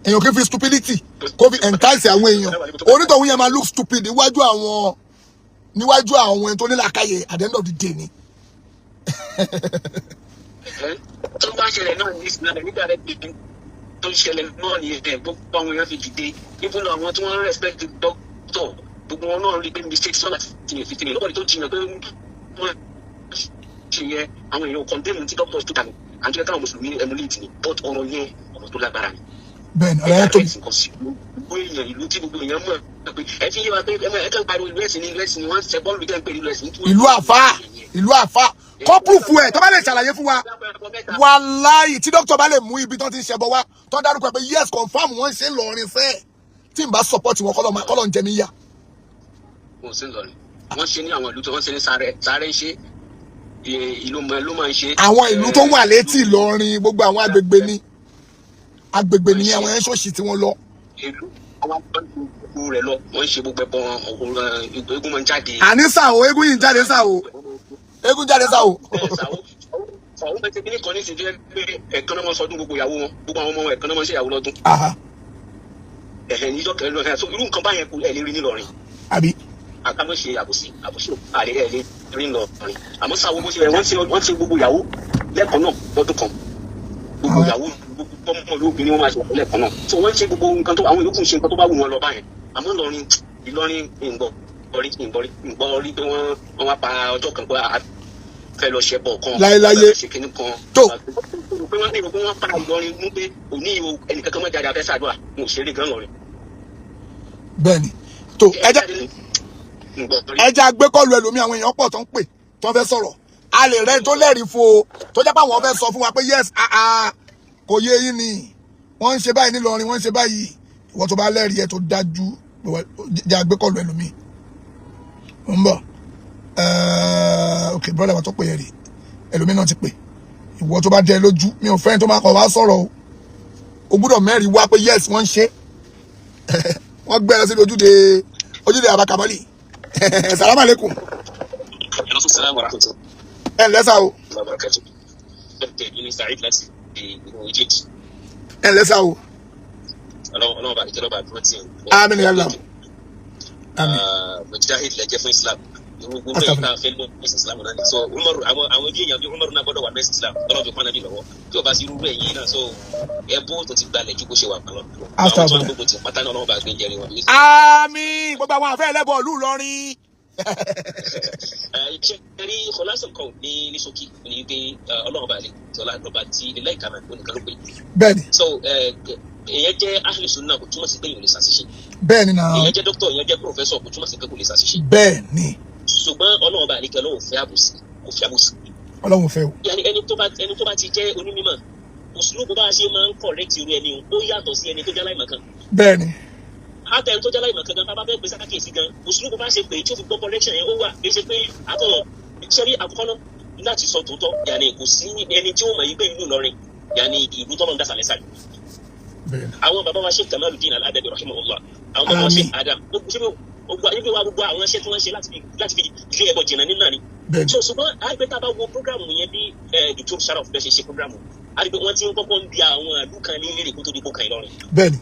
Èèyàn kì í fi stupidity kó fi entice àwọn èèyàn. Onítọ̀hún yẹn máa look stupid níwájú àwọn ẹni tó ní làákàyè at the end of the day ni. Ẹ tó bá ṣẹlẹ̀ náà ní ìsìn náà nígbà rẹ̀ pé tó ṣẹlẹ̀ náà ní ẹ̀, gbogbo àwọn èèyàn fi dìde, even though àwọn tí wọ́n respect the doctor, gbogbo wọn náà rí pé mistake sọ́nà tí yẹn fi tìyẹn lọ́wọ́ tó jiyàn pé wọ́n ṣe yẹn. Àwọn èèyàn condemn tí doctor tó dànù àti káwọn mùsùlùmí emulate ni, but ọ̀rọ̀ yẹn, ọ̀rọ̀ tó lágbára ni. Bẹ́ẹ̀ni, ọ̀rọ̀ yẹn tóbi. Nǹkan sí gbogbo èèyàn, ìlú tí gbogbo èèyàn mọ̀ pé ẹ fi yé wa pé ẹ kàn pariwo ìlú ẹ̀sìn ní ìlú ẹ̀sìn ni wọ́n ń ṣe bọ́ọ̀lù jẹ́ ń pè ní ìlú ẹ̀sìn. Ìlú àfà, ìlú àfà kọ́ proof ẹ̀. Tó bá lè ṣàlàyé fún wa, wàláyì, tí dókítà bá lè mú ibi tó ti ń ṣẹbọ wá, tó dárúkọ pé yes, confirm, wọ́n ń ṣe lọrin fẹ́, tí n bá support wọn, kọ́lọ́ ń jẹ mí yá. Wọn ò sí ńlọrin, wọ́n ṣe ní àwọn ìlú tó wọ́n ṣe ní sáré sáré ń ṣe ìlú mọ ló máa ń ṣe. Àwọn ìlú tó wà létí Ìlọrin, gbogbo àwọn agbègbè ní agbègbè ní àwọn ẹ̀ ṣòṣì tí wọ́n lọ. Ìlú àwọn gbogbo rẹ̀ lọ, wọ́n ń ṣe gbogbo ẹbọ, eégún máa ń jáde. Àní sàó, eégún yìí ń jáde sàó, eégún jáde sàó. Sàó bẹ́ẹ̀ tí kan ní ìsìn tó yẹ pé ẹ̀kan náà máa ń sọdún gbogbo ìyàwó wọn, gbogbo àwọn ọmọ wọn, ẹ̀kan náà máa ń ṣe ìyàwó lọ́dún. Ẹ̀hẹ̀ níjọ́ kẹrin lọ so irú nǹkan báyẹn kò ẹ̀ lè rí nílọrin. Àbí. Àkàmọ́ ṣe àbòsí, àbòsí àlẹ́ ẹ̀ lè rí nílọrin. Àmọ́ sáwọ́ bó ṣe rẹ̀, wọ́n ṣe gbogbo ìyàwó lẹ́ẹ̀kan náà lọ́dún kan, gbogbo ìyàwó, gbogbo ọmọ olóbìnrin wọn máa ṣe lẹ́ẹ̀kan náà. So wọ́n ṣe gbogbo nǹkan tó àwọn yòókù ń ṣe, nǹkan tó bá wù wọn lọ báyẹn. Àmọ́ Ìlọrin, Ìlọrin ìgbọ́ rí pé wọ́n wá pa ọjọ́ kan pé a fẹ́ lọ ṣẹbọ kan. Láéláyé. Ṣe kinní kan. Tó. Pé wọ́n ní pé wọ́n pa Ìlọrin mú pé òní o, ẹnìkan kan má jáde, abẹ́ sàdúrà, mo ò ṣeré gan lọrin. Bẹ́ẹ̀ni, tó ẹ jẹ́ agbékọ̀lù ẹlòmíì. Àwọn èèyàn pọ̀ tó ń pè tó ń fẹ́ sọ̀rọ̀. A lè rẹ́ tó lẹ́rìí fún o, tó jẹ́ pé àwọn fẹ́ sọ fún wa pé yes, ah ah, kò yé yín ni, wọ́n ń ṣe báyìí nílọrin, wọ́n ń ṣe báyìí. Ìwọ tó bá lẹ́rìí ẹ tó dájú, jẹ́ agbékọ̀lù ẹlòmíì. Ń bọ̀. Ok, brother wa tó pè yẹn rè, ẹlòmíì náà ti pè. Ìwọ tó bá jẹ́ lójú, mi ò fẹ́ tó máa kọ̀ wá sọ̀rọ̀ o. O gbúdọ̀ mẹ́rin wá pé yes, wọ́n ń ṣe. Wọ́n gbé ẹ lọ sí ojúde abakamali. Salamu aleykum. Salaam wa rahmatulah. Ẹ ǹlẹ́ sá o. Wa barakatuh. Dr. Saheed láti ìlú Egypt. Ẹ ǹlẹ́ sá o. Ọlọ́run bá ìjọba àdúró tí. Àmín ya Allah, àmín. Mujahid lẹ́jẹ́ fún Islam. Gbogbo bẹ́ẹ̀ tá a fẹ́ lọ sí Islam náà ni. So Umaru, àwọn bí èèyàn bí Umaru náà gbọ́dọ̀ wà ní Islam. Ọlọ́run fi pọ́n náà bí lọ́wọ́. Tí o bá sí irú ẹ̀ yìí náà, so ẹbú tó ti gbalẹ̀ ju bó ṣe wà lọ. Àwọn tó ń gbógun ti pátá náà, Ọlọ́run bá gbé jẹrin wọn. Àmín, gbogbo àwọn àfẹ́ ẹlẹ́bọ̀ ìlú Ìlọrin. Ṣe rí kọlásán kan ní ṣókí ní pé Ọlọ́run bá lè tọ́lá lọ́ba tí ilé ìkànnì onìkan ló pé. Bẹ́ẹ̀ni. So èèyàn jẹ́ ahlu sunna kò túmọ̀ sí pé èèyàn lè ṣàṣìṣe. Bẹ́ẹ̀ni náà. Èèyàn jẹ́ dókítà, èèyàn jẹ́ professor kò túmọ̀ sí pé kò lè ṣàṣìṣe. Bẹ́ẹ̀ni. Ṣùgbọ́n Ọlọ́run bá àlekẹ́ lọ́wọ́ fẹ́ àbòsí, kò fẹ́ àbòsí. Ọlọ́run fẹ́ o. Yàní ẹni tó bá ti jẹ́ onímọ̀, uslubu bá a ṣe máa ń correct irú ẹni o, ó yàtọ̀ sí ẹni tó jẹ́ aláìmọ̀kan. Bẹ́ẹ̀ ni. Hátà ẹni tó jẹ́ aláìmọ̀kan gan, bá bá fẹ́ pèsè àkíyèsí gan, uslubu bá ṣe pé tí ó fi gbọ́ correction yẹn ó wà. Kì í ṣe pé àtọ̀ sẹ́rí àkọ́kọ́ náà láti sọ tòótọ́. Yàní kò sí ẹni tí ó mọ̀ yí pé ìlú Ìlọrin, yàní ìlú tọ́lọ́ ń dá sàlẹ̀ sàlẹ̀. Bẹ́ẹ̀ ni. Àwọn bàbá wa, Sheikh Kamaludin Al-Adabi rahimahullah, àwọn bàbá wa, Àmín. Sheikh Adam, gbogbo ṣé gbogbo ibi wa, gbogbo àwọn iṣẹ́ tí wọ́n ṣe láti fi lé ẹbọ jìnnà nínú náà ni. Bẹ́ẹ̀ ni. So ṣùgbọ́n àgbẹ̀ tá a bá wo program yẹn, bí Dr. Sharaf bẹ́ẹ̀ ṣe ṣe program, àgbẹ̀ wọ́n ti ń kọ́kọ́ ń bi àwọn ìlú kan ní léèrè kó tó di kó kan Ìlọrin. Bẹ́ẹ̀ ni.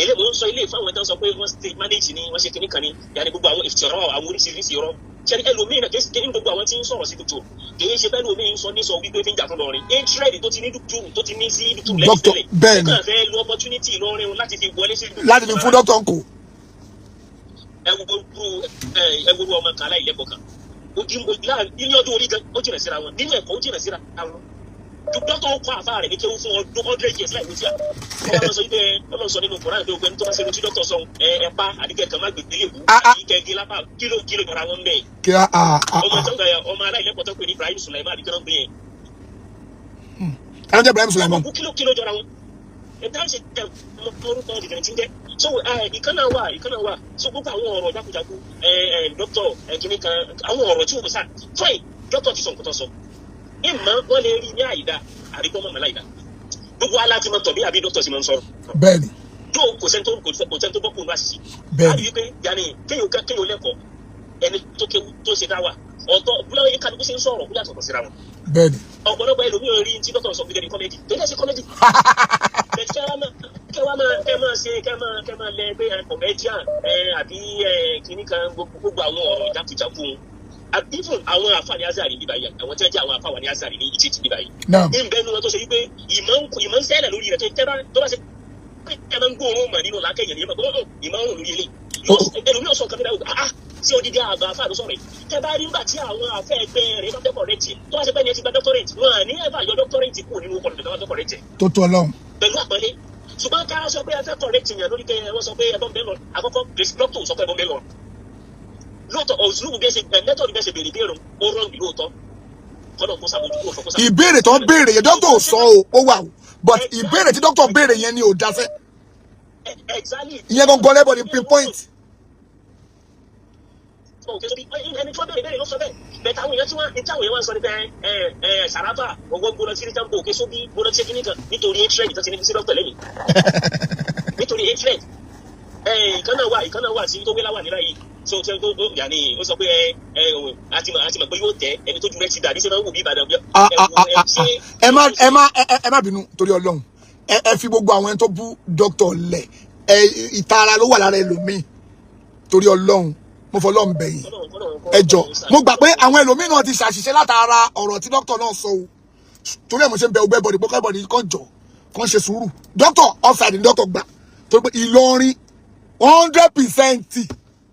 Èlé mò ń sọ ilé ìfáwọn ẹ̀tàn sọ pé wọ́n stage manage ni, wọ́n ṣe kinní kan ni, yàní gbogbo àwọn ìfìtìrọ̀, àwọn oríṣiríṣi irọ́ ṣẹ́ni ẹlòmíì náà kìí ṣe ní gbogbo àwọn tí ń sọ̀rọ̀ sí dùtù, kìí ṣe bẹ́ẹ̀ lómi ń sọ ní sọ wípé fi ń jà fún Ìlọrin. Hatred tó ti ní dùtù, tó ti ní sí dùtù lẹ́yìn Doctor, tẹ́lẹ̀, bẹ́ẹ̀ ni. ó kàn fẹ́ lo opportunity Ìlọrin láti fi wọlé sí dùtù. Láti fi fún dókítà ń kò. Ẹ wo ọmọ kan aláìlẹ́kọ̀ọ́ kan, ojú ní ọdún orí gan ó jìnà síra wọn, nínú ẹ̀kọ́ ó jìnà síra wọn. Dókítà ó kọ́ àfa rẹ̀ ní kéwú fún ọdún 100 years láì wútíà. Wọ́n bá lọ sọ wípé Ọlọ́run sọ nínú Koran pé ogun ẹni tó bá ṣe tí dókítà sọ ẹ ẹ pa àdìgẹ́ kan má gbègbè lè wú Ah, ah. àdìgẹ́ gé lápá kílò kílò jọra wọn bẹ́ẹ̀. Kí a a a Ọmọ a tó ń gbà, ọmọ aláìlẹ́kọ̀ọ́ tó pè ní Ibrahim Sulaiman àdìgẹ́ náà ń gbé yẹn. Ẹni jẹ́ Ibrahim Sulaiman. Ọmọ kílò kílò jọra wọn ẹ dáhùn ṣe tẹ orúkọ dìgbà tí ń jẹ. So ìkan náà wà, ìkan náà wà. So gbogbo àwọn ọ̀rọ̀ jákujáku, ẹ ẹ dókítà ẹ kìíní kan, àwọn ọ̀rọ̀ tí wọ́n sá fine, dókítà ti sọ nǹkan tó sọ, ìmọ̀ wọ́n lè rí ní àyídá àbí kọ́ mọ̀mọ́ láyìdá. Gbogbo aláti mọ̀ tọ̀bí àbí dókítà sì máa ń sọ̀rọ̀. Bẹ́ẹ̀ ni. Yóò kò sẹ́ni tó bọ́ kóònù àṣìṣe. Bẹ́ẹ̀ ni. Àbí wípé yanni kéèyàn lẹ́kọ̀ọ́, ẹni tó kéwu tó ṣe dá wà ọ̀tọ̀, búlọ́ọ̀ kálukú ṣe ń sọ̀rọ̀ ó yàtọ̀ síra wọn. Bẹ́ẹ̀ ni. Ọ̀pọ̀lọpọ̀ ẹlòmíràn rí tí dókítà sọ gẹ́gẹ́ bí comedy, tó dẹ́ sí comedy bẹ́ẹ̀. Kẹ́ wá máa kẹ́ máa ṣe kẹ́ máa lẹ pé comedian àbí kìnnì kan, gbogbo àwọn ọ̀rọ̀ jákujáku. Even àwọn àfààní azari bíbá yìí, àwọn tí wọ́n jẹ́ àwọn àfààní azari ní Egypt bíbá yìí, ní bẹ́ẹ̀ ni wọ́n tó ṣe wípé ìmọ̀ ń ṣẹlẹ̀ lórí rẹ̀ tó tẹ́ bá tó bá ṣe pé ẹ máa ń gbóòórùn mọ̀ nínú làákẹ́yìn ní ẹ máa gbóòórùn ìmọ̀ ń rùn lórí eléyìí. Ẹlòmíràn sọ nǹkan tó dáwọ́ ah sí odidi àgbà àfáà ló sọ̀rọ̀ yìí. Tẹ́ bá rí nígbà tí àwọn àfẹ́ ẹgbẹ́ rẹ̀ bá fẹ́ correct ẹ̀, tó bá ṣe pé ní ẹ ti gba doctorate, wọn à ní ẹ bá yọ doctorate kúrò nínú ọkọ̀ tó bá fẹ́ correct ẹ̀ Tó tó Ọlọ́run. Pẹ̀lú àpọ́nlé. Ṣùgbọ́n ká sọ pé ẹ fẹ́ correct yẹn lórí pé wọ́n sọ pé ẹbọn bẹ́ẹ̀ lọ, àkọ́kọ́ doctor sọ pé ẹbọn bẹ́ẹ̀ lọ lóòótọ́, òṣùlùmù bí ẹ ṣe method bí ẹ ṣe béèrè béèrè ó wrong lóòótọ́. Kọ́nà kó sàmójúkúrò fún kó sàmójúkúrò. Ìbéèrè tó ń béèrè yẹn, dókítà ò sọ o, ó wà o, but ìbéèrè tí dókítà béèrè yẹn ni ò dáṣẹ́. Exactly. Ìyẹn gangan lẹ́bọ̀ ní pinpoint. Òkè sóbi ẹni tí wọ́n béèrè béèrè ló sọ bẹ́ẹ̀ bẹ́ẹ̀. Táwọn èèyàn tí wọ́n tí àwọn èèyàn wá ń sọ ní pé ẹ ẹ sàràbà ọwọ́ gbọ́dọ̀ sí ní jambo òkè sóbi gbọ́dọ̀ ṣe kíní kan nítorí hatred tó ti ní sí dókítà lẹ́yìn, nítorí hatred. Ẹ ìkan náà wà tí tó wé láwà nílá yìí so tí tó yàní ó sọ pé ẹ ẹ àti mọ̀ pé yóò tẹ ẹni tó ju rẹ ti dàbí ṣe máa ń wù bí Ìbàdàn bí. Ah, ah, ah, ah, ah. Ẹ má bínú torí Ọlọ́run. Ẹ fi gbogbo àwọn ẹni tó bú dókítà lẹ̀. Ẹ ìtara ló wà lára ẹlòmíì. Torí Ọlọ́run, mo fọ Ọlọ́run bẹ̀yìn, ẹ jọ. Mo gbà pé àwọn ẹlòmíì náà ti ṣàṣìṣe látara ọ̀rọ̀ tí dókítà náà sọ o. Torí ẹ̀ mo ṣe ń bẹ ọgbẹ́ bọ̀dì pé kọ́ bọ̀dì kan jọ kan ṣe sùúrù. Dókítà offside ni dókítà gbà, torí pé Ìlọrin 100%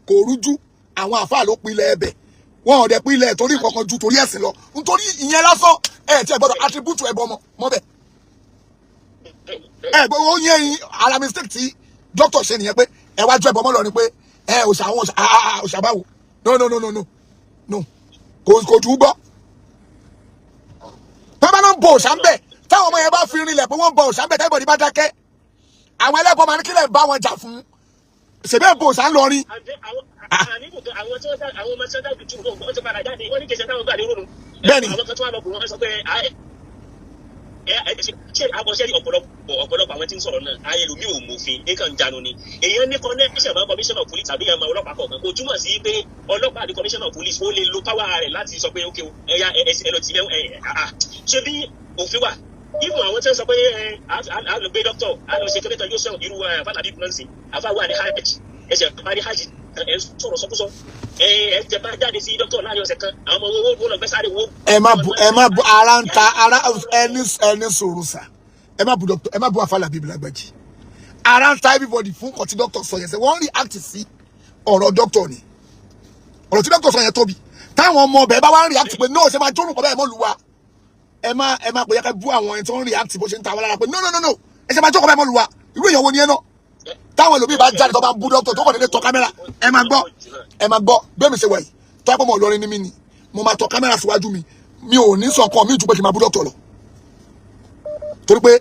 kò rújú, àwọn àfáà ló pilẹ̀ ẹbẹ̀. Wọn ò dẹ̀ pilẹ̀ torí nǹkan ju torí ẹ̀sìn lọ. Nítorí ìyẹn lásán, ẹ tí ẹ gbọ́dọ̀ attribute ẹbọ mọ́ mọ́ bẹ́ẹ̀. Ẹ gbọ́ ó yẹn yín ara mistake tí dókítà ṣe nìyẹn, pé ẹ wá jọ ẹbọ mọ́ lọ ni pé ẹ òṣà àwọn òṣà ah òṣà báwo? No, no, no, no, no, no, kò jù ú gbọ́. Tọ́ bá náà ń bọ òṣà ń bẹ̀, táwọn ọmọ yẹn bá fi rinlẹ̀ pé wọ́n ń bọ òṣà ń bẹ̀, tẹ́gbọ̀dì bá dákẹ́, àwọn ẹlẹ́bọ máa ní kílẹ̀ bá wọn jà fún ṣèbí ẹ̀ bọ òṣà ń lọrin. Àwọn tí wọ́n dá àwọn ọmọ tí wọ́n dá jù wọ́n ti padà jáde, wọ́n ní kẹsẹ̀ táwọn gbà lérò nù. Bẹ́ẹ̀ni. Àwọn kan tó wà lọ bò wọ́n sọ pé ẹ ẹ ṣe àkọsẹ́ ọ̀pọ̀lọpọ̀ àwọn tí ń sọ̀rọ̀ náà, ayélujára ò mòfin nǹkan ń jánu ni. Èèyàn ní connection mọ́ commissioner of police tàbí ẹ̀mọ ọlọ́pàá kọ̀ọ̀kan, kò túmọ̀ sí pé ọlọ́pàá àti commissioner of police ó lè lo power rẹ̀ láti sọ pé ok ẹ̀yà ẹ lọ ti ẹ ẹ ṣe bí òfin wà. Even àwọn tí wọ́n sọ pé ẹ á lọ gbé doctor, á lọ ṣe kẹ́kẹ́ yóò sọ̀rọ̀ irú àfàlàbí bùnọ́ǹsì àfàwà ní hajj, ẹsẹ̀ parí hajj, ẹ sọ̀rọ̀ sọkúsọ, ẹ ẹ tẹ bá jáde sí doctor láàrin ọ̀sẹ̀ kan, àwọn ọmọ owó lọ gbẹ sáré wo. Ẹ má bu ara ń ta ara ẹni ẹni sòrò sà. Ẹ má bu doctor, ẹ má bu àfàlà bíbí lágbàjì. Ara ń ta everybody fún nǹkan tí doctor sọ yẹn sẹ. Wọ́n react sí ọ̀rọ̀ doctor ni. Ọ̀rọ̀ tí doctor sọ yẹn tóbi. Táwọn ọmọ ọbẹ̀ bá wá ń react pé no, ṣe máa jórùn kọ́ bẹ́ẹ̀ mọ́ lu wa. Ẹ má pè yẹ ká bú àwọn ẹni tó ń react bó ṣe ń ta wọn lára pé no, no, no, no, ẹ ṣe máa jókòó bẹ́ẹ̀ mọ́ lu wa. Irú èèyàn wo ni ẹ náà? Táwọn ẹlòmíì bá jáde tó bá ń bú doctor, tó kàn déédéé tọ kámẹ́rà, ẹ máa gbọ́, ẹ máa gbọ́. Bẹ́ẹ̀ mi ṣe wà yìí, tó ẹ pọ̀ mọ́ Ìlọrin ní mí ni, mo máa tọ kámẹ́rà síwájú mi. Mi ò ní sọ nǹkan mi ju pé kí n máa bú dókítà lọ, torí pé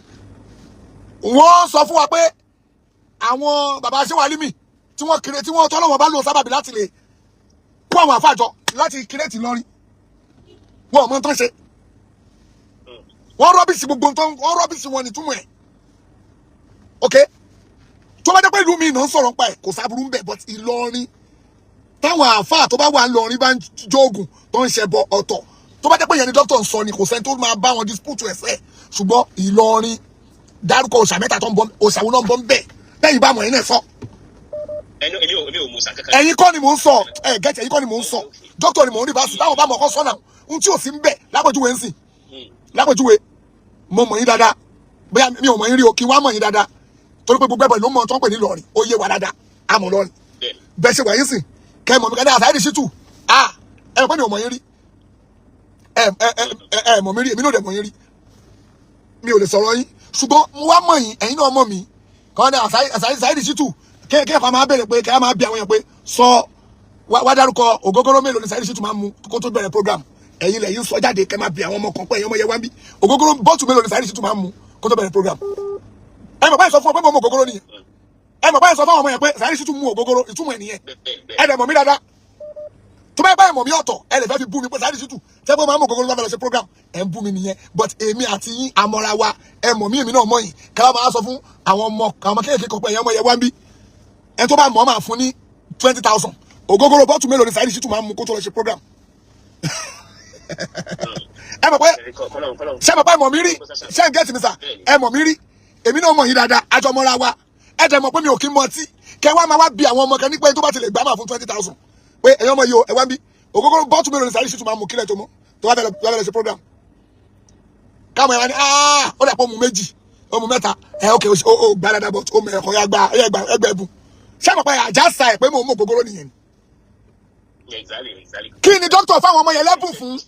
wọ́n sọ fún wa pé àwọn bàbá Ṣéwálímì tí wọ́n kéré, tí wọ́n tọ́lọ́wọ́n bá lò sábàbí láti lè kó àwọn àfàjọ láti create Ìlọrin, wọn ò mọ tán ṣe. Wọ́n rubbish gbogbo nǹkan, wọ́n rubbish wọn ní túmọ̀ ẹ̀. Ok, tó bá jẹ́ pé ìlú mi náà ń sọ̀rọ̀ nípa ẹ̀, kò sábúrú ń bẹ̀, but Ìlọrin, táwọn àáfàá tó bá wà ńlọrin bá ń jóògùn, tó ń ṣẹbọ ọ̀tọ̀, tó bá jẹ́ pé ìyẹn ni dókítà ń sọ ni, kò sẹ́ni tó máa bá wọn dispute ẹ̀sẹ̀. Ṣùgbọ́n Ìlọrin, dárúkọ òòṣà mẹ́ta tó ń bọ. Òòṣà wo náà ń bọ ń bẹ̀ lẹ́yìn bá mọ̀ yín náà sọ? Ẹnu èmi ò mú sa kankan. Ẹ̀yin kọ́ ni mò ń sọ ẹ gẹ́tì, ẹ̀yin kọ́ ni mò ń sọ, dókítà ni mò ń rí bá sùn. Táwọn bá mọ̀ ọkọ sọ́nà ohun tí ò sí ń bẹ̀. Lápèjúwe ń sìn, lápèjúwe, mo mọ̀ yín dáadáa, bóyá mi ò mọ̀ yín rí o, kí n wá mọ̀ yín dáadáa, torí pé gbogbo ẹ̀bọ̀ ló mọ̀ tó ń pè ní Ìlọrin, ó yé wa dáadáa, a mọ̀ Ìlọrin. Bẹ́ẹ̀ ṣe wà yín sìn, kẹ́ ẹ mọ̀ mi kẹ́ ẹ Saheed Shittu, ah, ẹ mọ̀ pé mi ò mọ̀ yín rí, ẹ ẹ ẹ ẹ ẹ mọ̀ mi rí, èmi náà dẹ̀ mọ̀ yín rí, mi ò lè sọ̀rọ̀ yín. Ṣùgbọ́n mo wá mọ̀ yín, ẹ̀yin náà mọ̀ mi kàn ní Saheed Shittu, kẹ́ ẹ kọ́ máa bẹ̀rẹ̀ pé kẹ́ ẹ máa bí àwọn èèyàn pé sọ wá dárúkọ ògógóró mélòó ni Saheed Shittu máa ń mu kó tó bẹ̀rẹ̀ program. Ẹ̀yin lẹ́yìn sọ jáde, kẹ́ máa bí àwọn ọmọ kan pé ẹ̀yin ọmọ yẹn wá ń bí, ògógóró bottle mélòó ni Saheed Shittu máa ń mu kó tó bẹ̀rẹ̀ program? Ẹ mọ̀ báyìí sọ fún ọ pé mo mu ògógóró nìyẹn. Ẹ mọ̀ báyìí sọ fún àwọn ọmọ yẹn pé Saheed Shittu mu ògógóró, ìtumọ̀ ẹ̀ nìyẹn. Ẹ dẹ̀ mọ̀ mí dáadáa. Tó bá yẹ báyìí mọ̀ mí ọ̀tọ̀, ẹ lè fẹ́ fi bú mi pé Saheed Shittu tẹ́ pé ó máa ń mú ògógóró lọ́fẹ̀ẹ́ lọ ṣe program, ẹ ń bú mi nìyẹn. But èmi àti yín àmọ́ra wa, ẹ mọ̀ mí, èmi náà mọ̀ yín. Káwá máa sọ fún àwọn ọmọ, àwọn kéèké kan pé ẹ̀yin ọmọ yẹn wá ń bí, ẹ tó bá mọ̀ ọ́ máa fún ní 20,000. Ògógóró bottle mélòó ni Saheed Shittu máa ń mu kó tó lọ ṣe program? Ẹ mọ̀ pé, ṣé mọ̀ pé ẹ mọ̀ mí rí? Ṣé ń get mi sir? Ẹ mọ̀ mí rí, èmi náà mọ̀ yín dáadáa, àjọ mọ́ra wa. Ẹ dẹ̀ mọ̀ pé mi ò kí ń mọtí. Kẹ wá máa wá bí àwọn ọmọ kan ní pé tó bá ti lè gbá máa fún 20,000 pé ẹ̀yin ọmọ yìí o, ẹ wá ń bí, ògógóró bottle mélòó ni Saheed Shittu máa mú kílẹ̀ tó mọ́, tó bá fẹ́ lọ ṣe program? Káwọn ẹ̀ wá ní, "Ah, ó dà pé ó mu méjì, ó mu mẹ́ta." Ẹ ok, ó gbá dáadáa, but ó mẹ ẹ̀kọ́ ya gba ẹgbà ẹgbẹ́ ẹ̀bùn. Ṣé àpapọ̀ àjà sa ẹ̀ pé mo mú ògógóró nìyẹn ni? Exactly. Kí ni dókítà fáwọn ọmọ yẹn lẹ́bùn fún?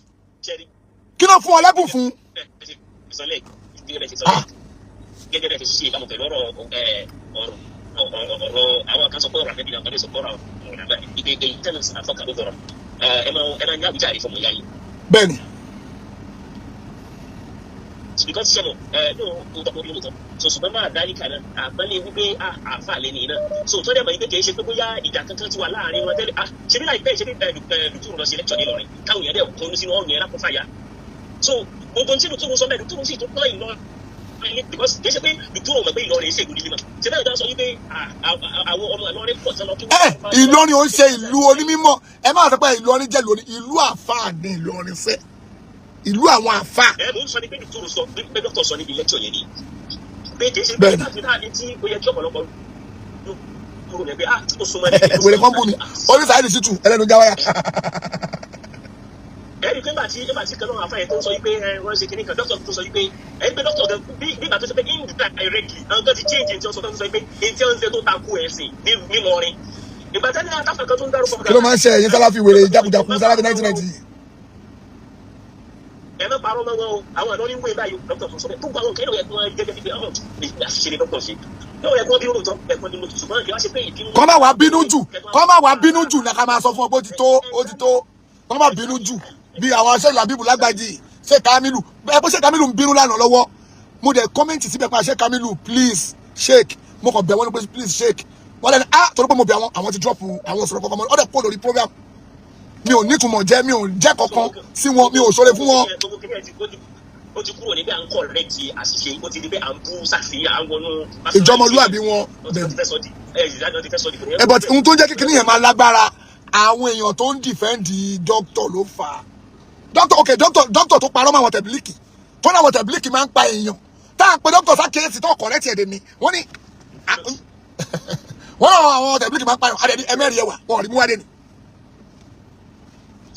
Kí ló fún ọ lẹ́bùn fún? Gẹ́gẹ́ bẹ́ẹ̀ ti ṣe ìbámu pẹ̀lú ọ̀rọ̀ ọ̀rọ̀ àwọn kan sọ pé ọ̀rọ̀ àfẹ́bí náà kan lè sọ pé ọ̀rọ̀ ọ̀rọ̀ ìgbé ìtẹ́nu àfọkà ló dọ̀rọ̀, ẹ máa ní àwùjáde fọmọ ìyá yìí. Bẹ́ẹ̀ni. Because sẹ́mu ẹ ní o tọ́ orí lóòótọ́ so, ṣùgbọ́n máa dálí kan náà àpẹẹrẹ wípé àáfà lé nìyí náà so, tó dẹ̀ mọ̀ wípé kì í ṣe pé bóyá ìjà kankan ti wà láàrin wọn tẹ́lẹ̀. Ṣe bí láìpẹ́, ṣe bí lùtúrù lọ sí lecture ní Ìlọrin, káwọn èèyàn dẹ̀ kọnu sínú ọ̀rùn yẹn lápò fàyà. So gbogbo tí lùtúrù sọ bẹ́ẹ̀, lùtúrù sì tún pọ́n Ìlọrin, because kì í ṣe pé lùtúrù mọ̀ pé Ìlọrin ṣe ìlú mímọ́. Ṣe bẹ́ẹ̀ dáa sọ wípé àwọn ọmọ Ìlọrin pọ̀ tán lọ kí. Ẹ Ìlọrin ò ń ṣe ìlú onímọ̀. Ẹ má sọ pé Ìlọrin jẹ́ ìlú àfáà ní Ìlọrin sẹ́, ìlú àwọn àfáà. Ẹ mò ń sọ ni pé lùtúrù sọ pé dókítà sọ níbi lecture yẹn ni pé kì í ṣe pé láti láti tí ó yẹ kí ọ̀pọ̀lọpọ̀ kúrò ní pé ó súnmọ́ ní. Wèrè kan bú mi, ó ní Saheed Shittu ẹlẹ́nu jáwáyà. Ẹ̀rí pé nígbà tí kan náà àfáà yẹn tó ń sọ wípé ẹ wọ́n ṣe kíní kan, dókítà tó sọ wípé ẹ pé dókítà gan bí nígbà tó ṣe pé indirectly àwọn kan ti change ẹni tí wọ́n sọ, tó ń sọ wípé ẹni tí wọ́n ń ṣe tó takò ẹ̀sìn nílọrin ìgbà tẹ́lẹ̀ àtàfà kan tó ń dárúkọ. Kí ló máa ń ṣe ẹ̀yin sáláfì wèrè jákujàku, sáláfì 1990? Ẹ má parọ́ mọ́ wọn o, àwọn àná ní wé báyìí. Dókítà tó sọ bẹ́ẹ̀, gbogbo àwọn nǹkan yẹn kí wọ́n gẹ́gẹ́ bí pé ọ̀hún àṣìṣe ni dókítà ṣe yóò yẹ kí wọ́n bínú lóòótọ́, ẹ kí wọ́n bínú, ṣùgbọ́n kí wọ́n ṣe pé ìbínú. Kọ́ má wàá bínú jù, kọ́ má wàá bínú jù ní ká máa sọ fún ọ pé ó ti tó, ó ti tó. Kọ́ má bínú jù bí àwọn aṣẹ́ ìlàbíbù lágbàjì ṣé Kamilu ẹ pé ṣé Kamilu ń bínú lánàá lọ́wọ́. Mo dẹ̀ comment síbẹ̀ pé àṣẹ Kamilu, please shake. Mo kàn bẹ̀ wọ́n ní pé please shake. Wọ́n lẹ́nu, ah, torí pé mo bẹ̀ àwọn, àwọn ti drop àwọn sọ̀rọ̀ kankan mọ́, ọ́ dẹ̀ kó lórí program. Mi ò nítumọ̀ jẹ́, mi ò jẹ́ kankan sí wọn, mi ò ṣoore fún wọn. Ó ti kúrò níbi à ń correct àṣìṣe, ó ti di pé à ń bú sáfì, à ń wọnú. Ìjọmọlúàbí wọn. Ó ti fẹ́ sọ di ẹ ìdájọ́ ti fẹ́ sọ di. Ẹ but ohun tó ń jẹ́ kíkiní yẹn máa lágbára, àwọn èèyàn tó ń defend doctor ló fà á. Doctor, ok, doctor tó parọ́ mọ́ àwọn tẹ̀bílíkì, tó ní àwọn tẹ̀bílíkì máa ń pa èèyàn, tá à ń pe doctor sákèésì tó correct ẹ̀dẹ̀ ni wọ́n ní wọ́n náà àwọn tẹ̀bílíkì máa ń pa èèyàn adẹ̀ni ẹ̀mẹ́rì ẹ̀wà wọn ò rí mú wá dé ni.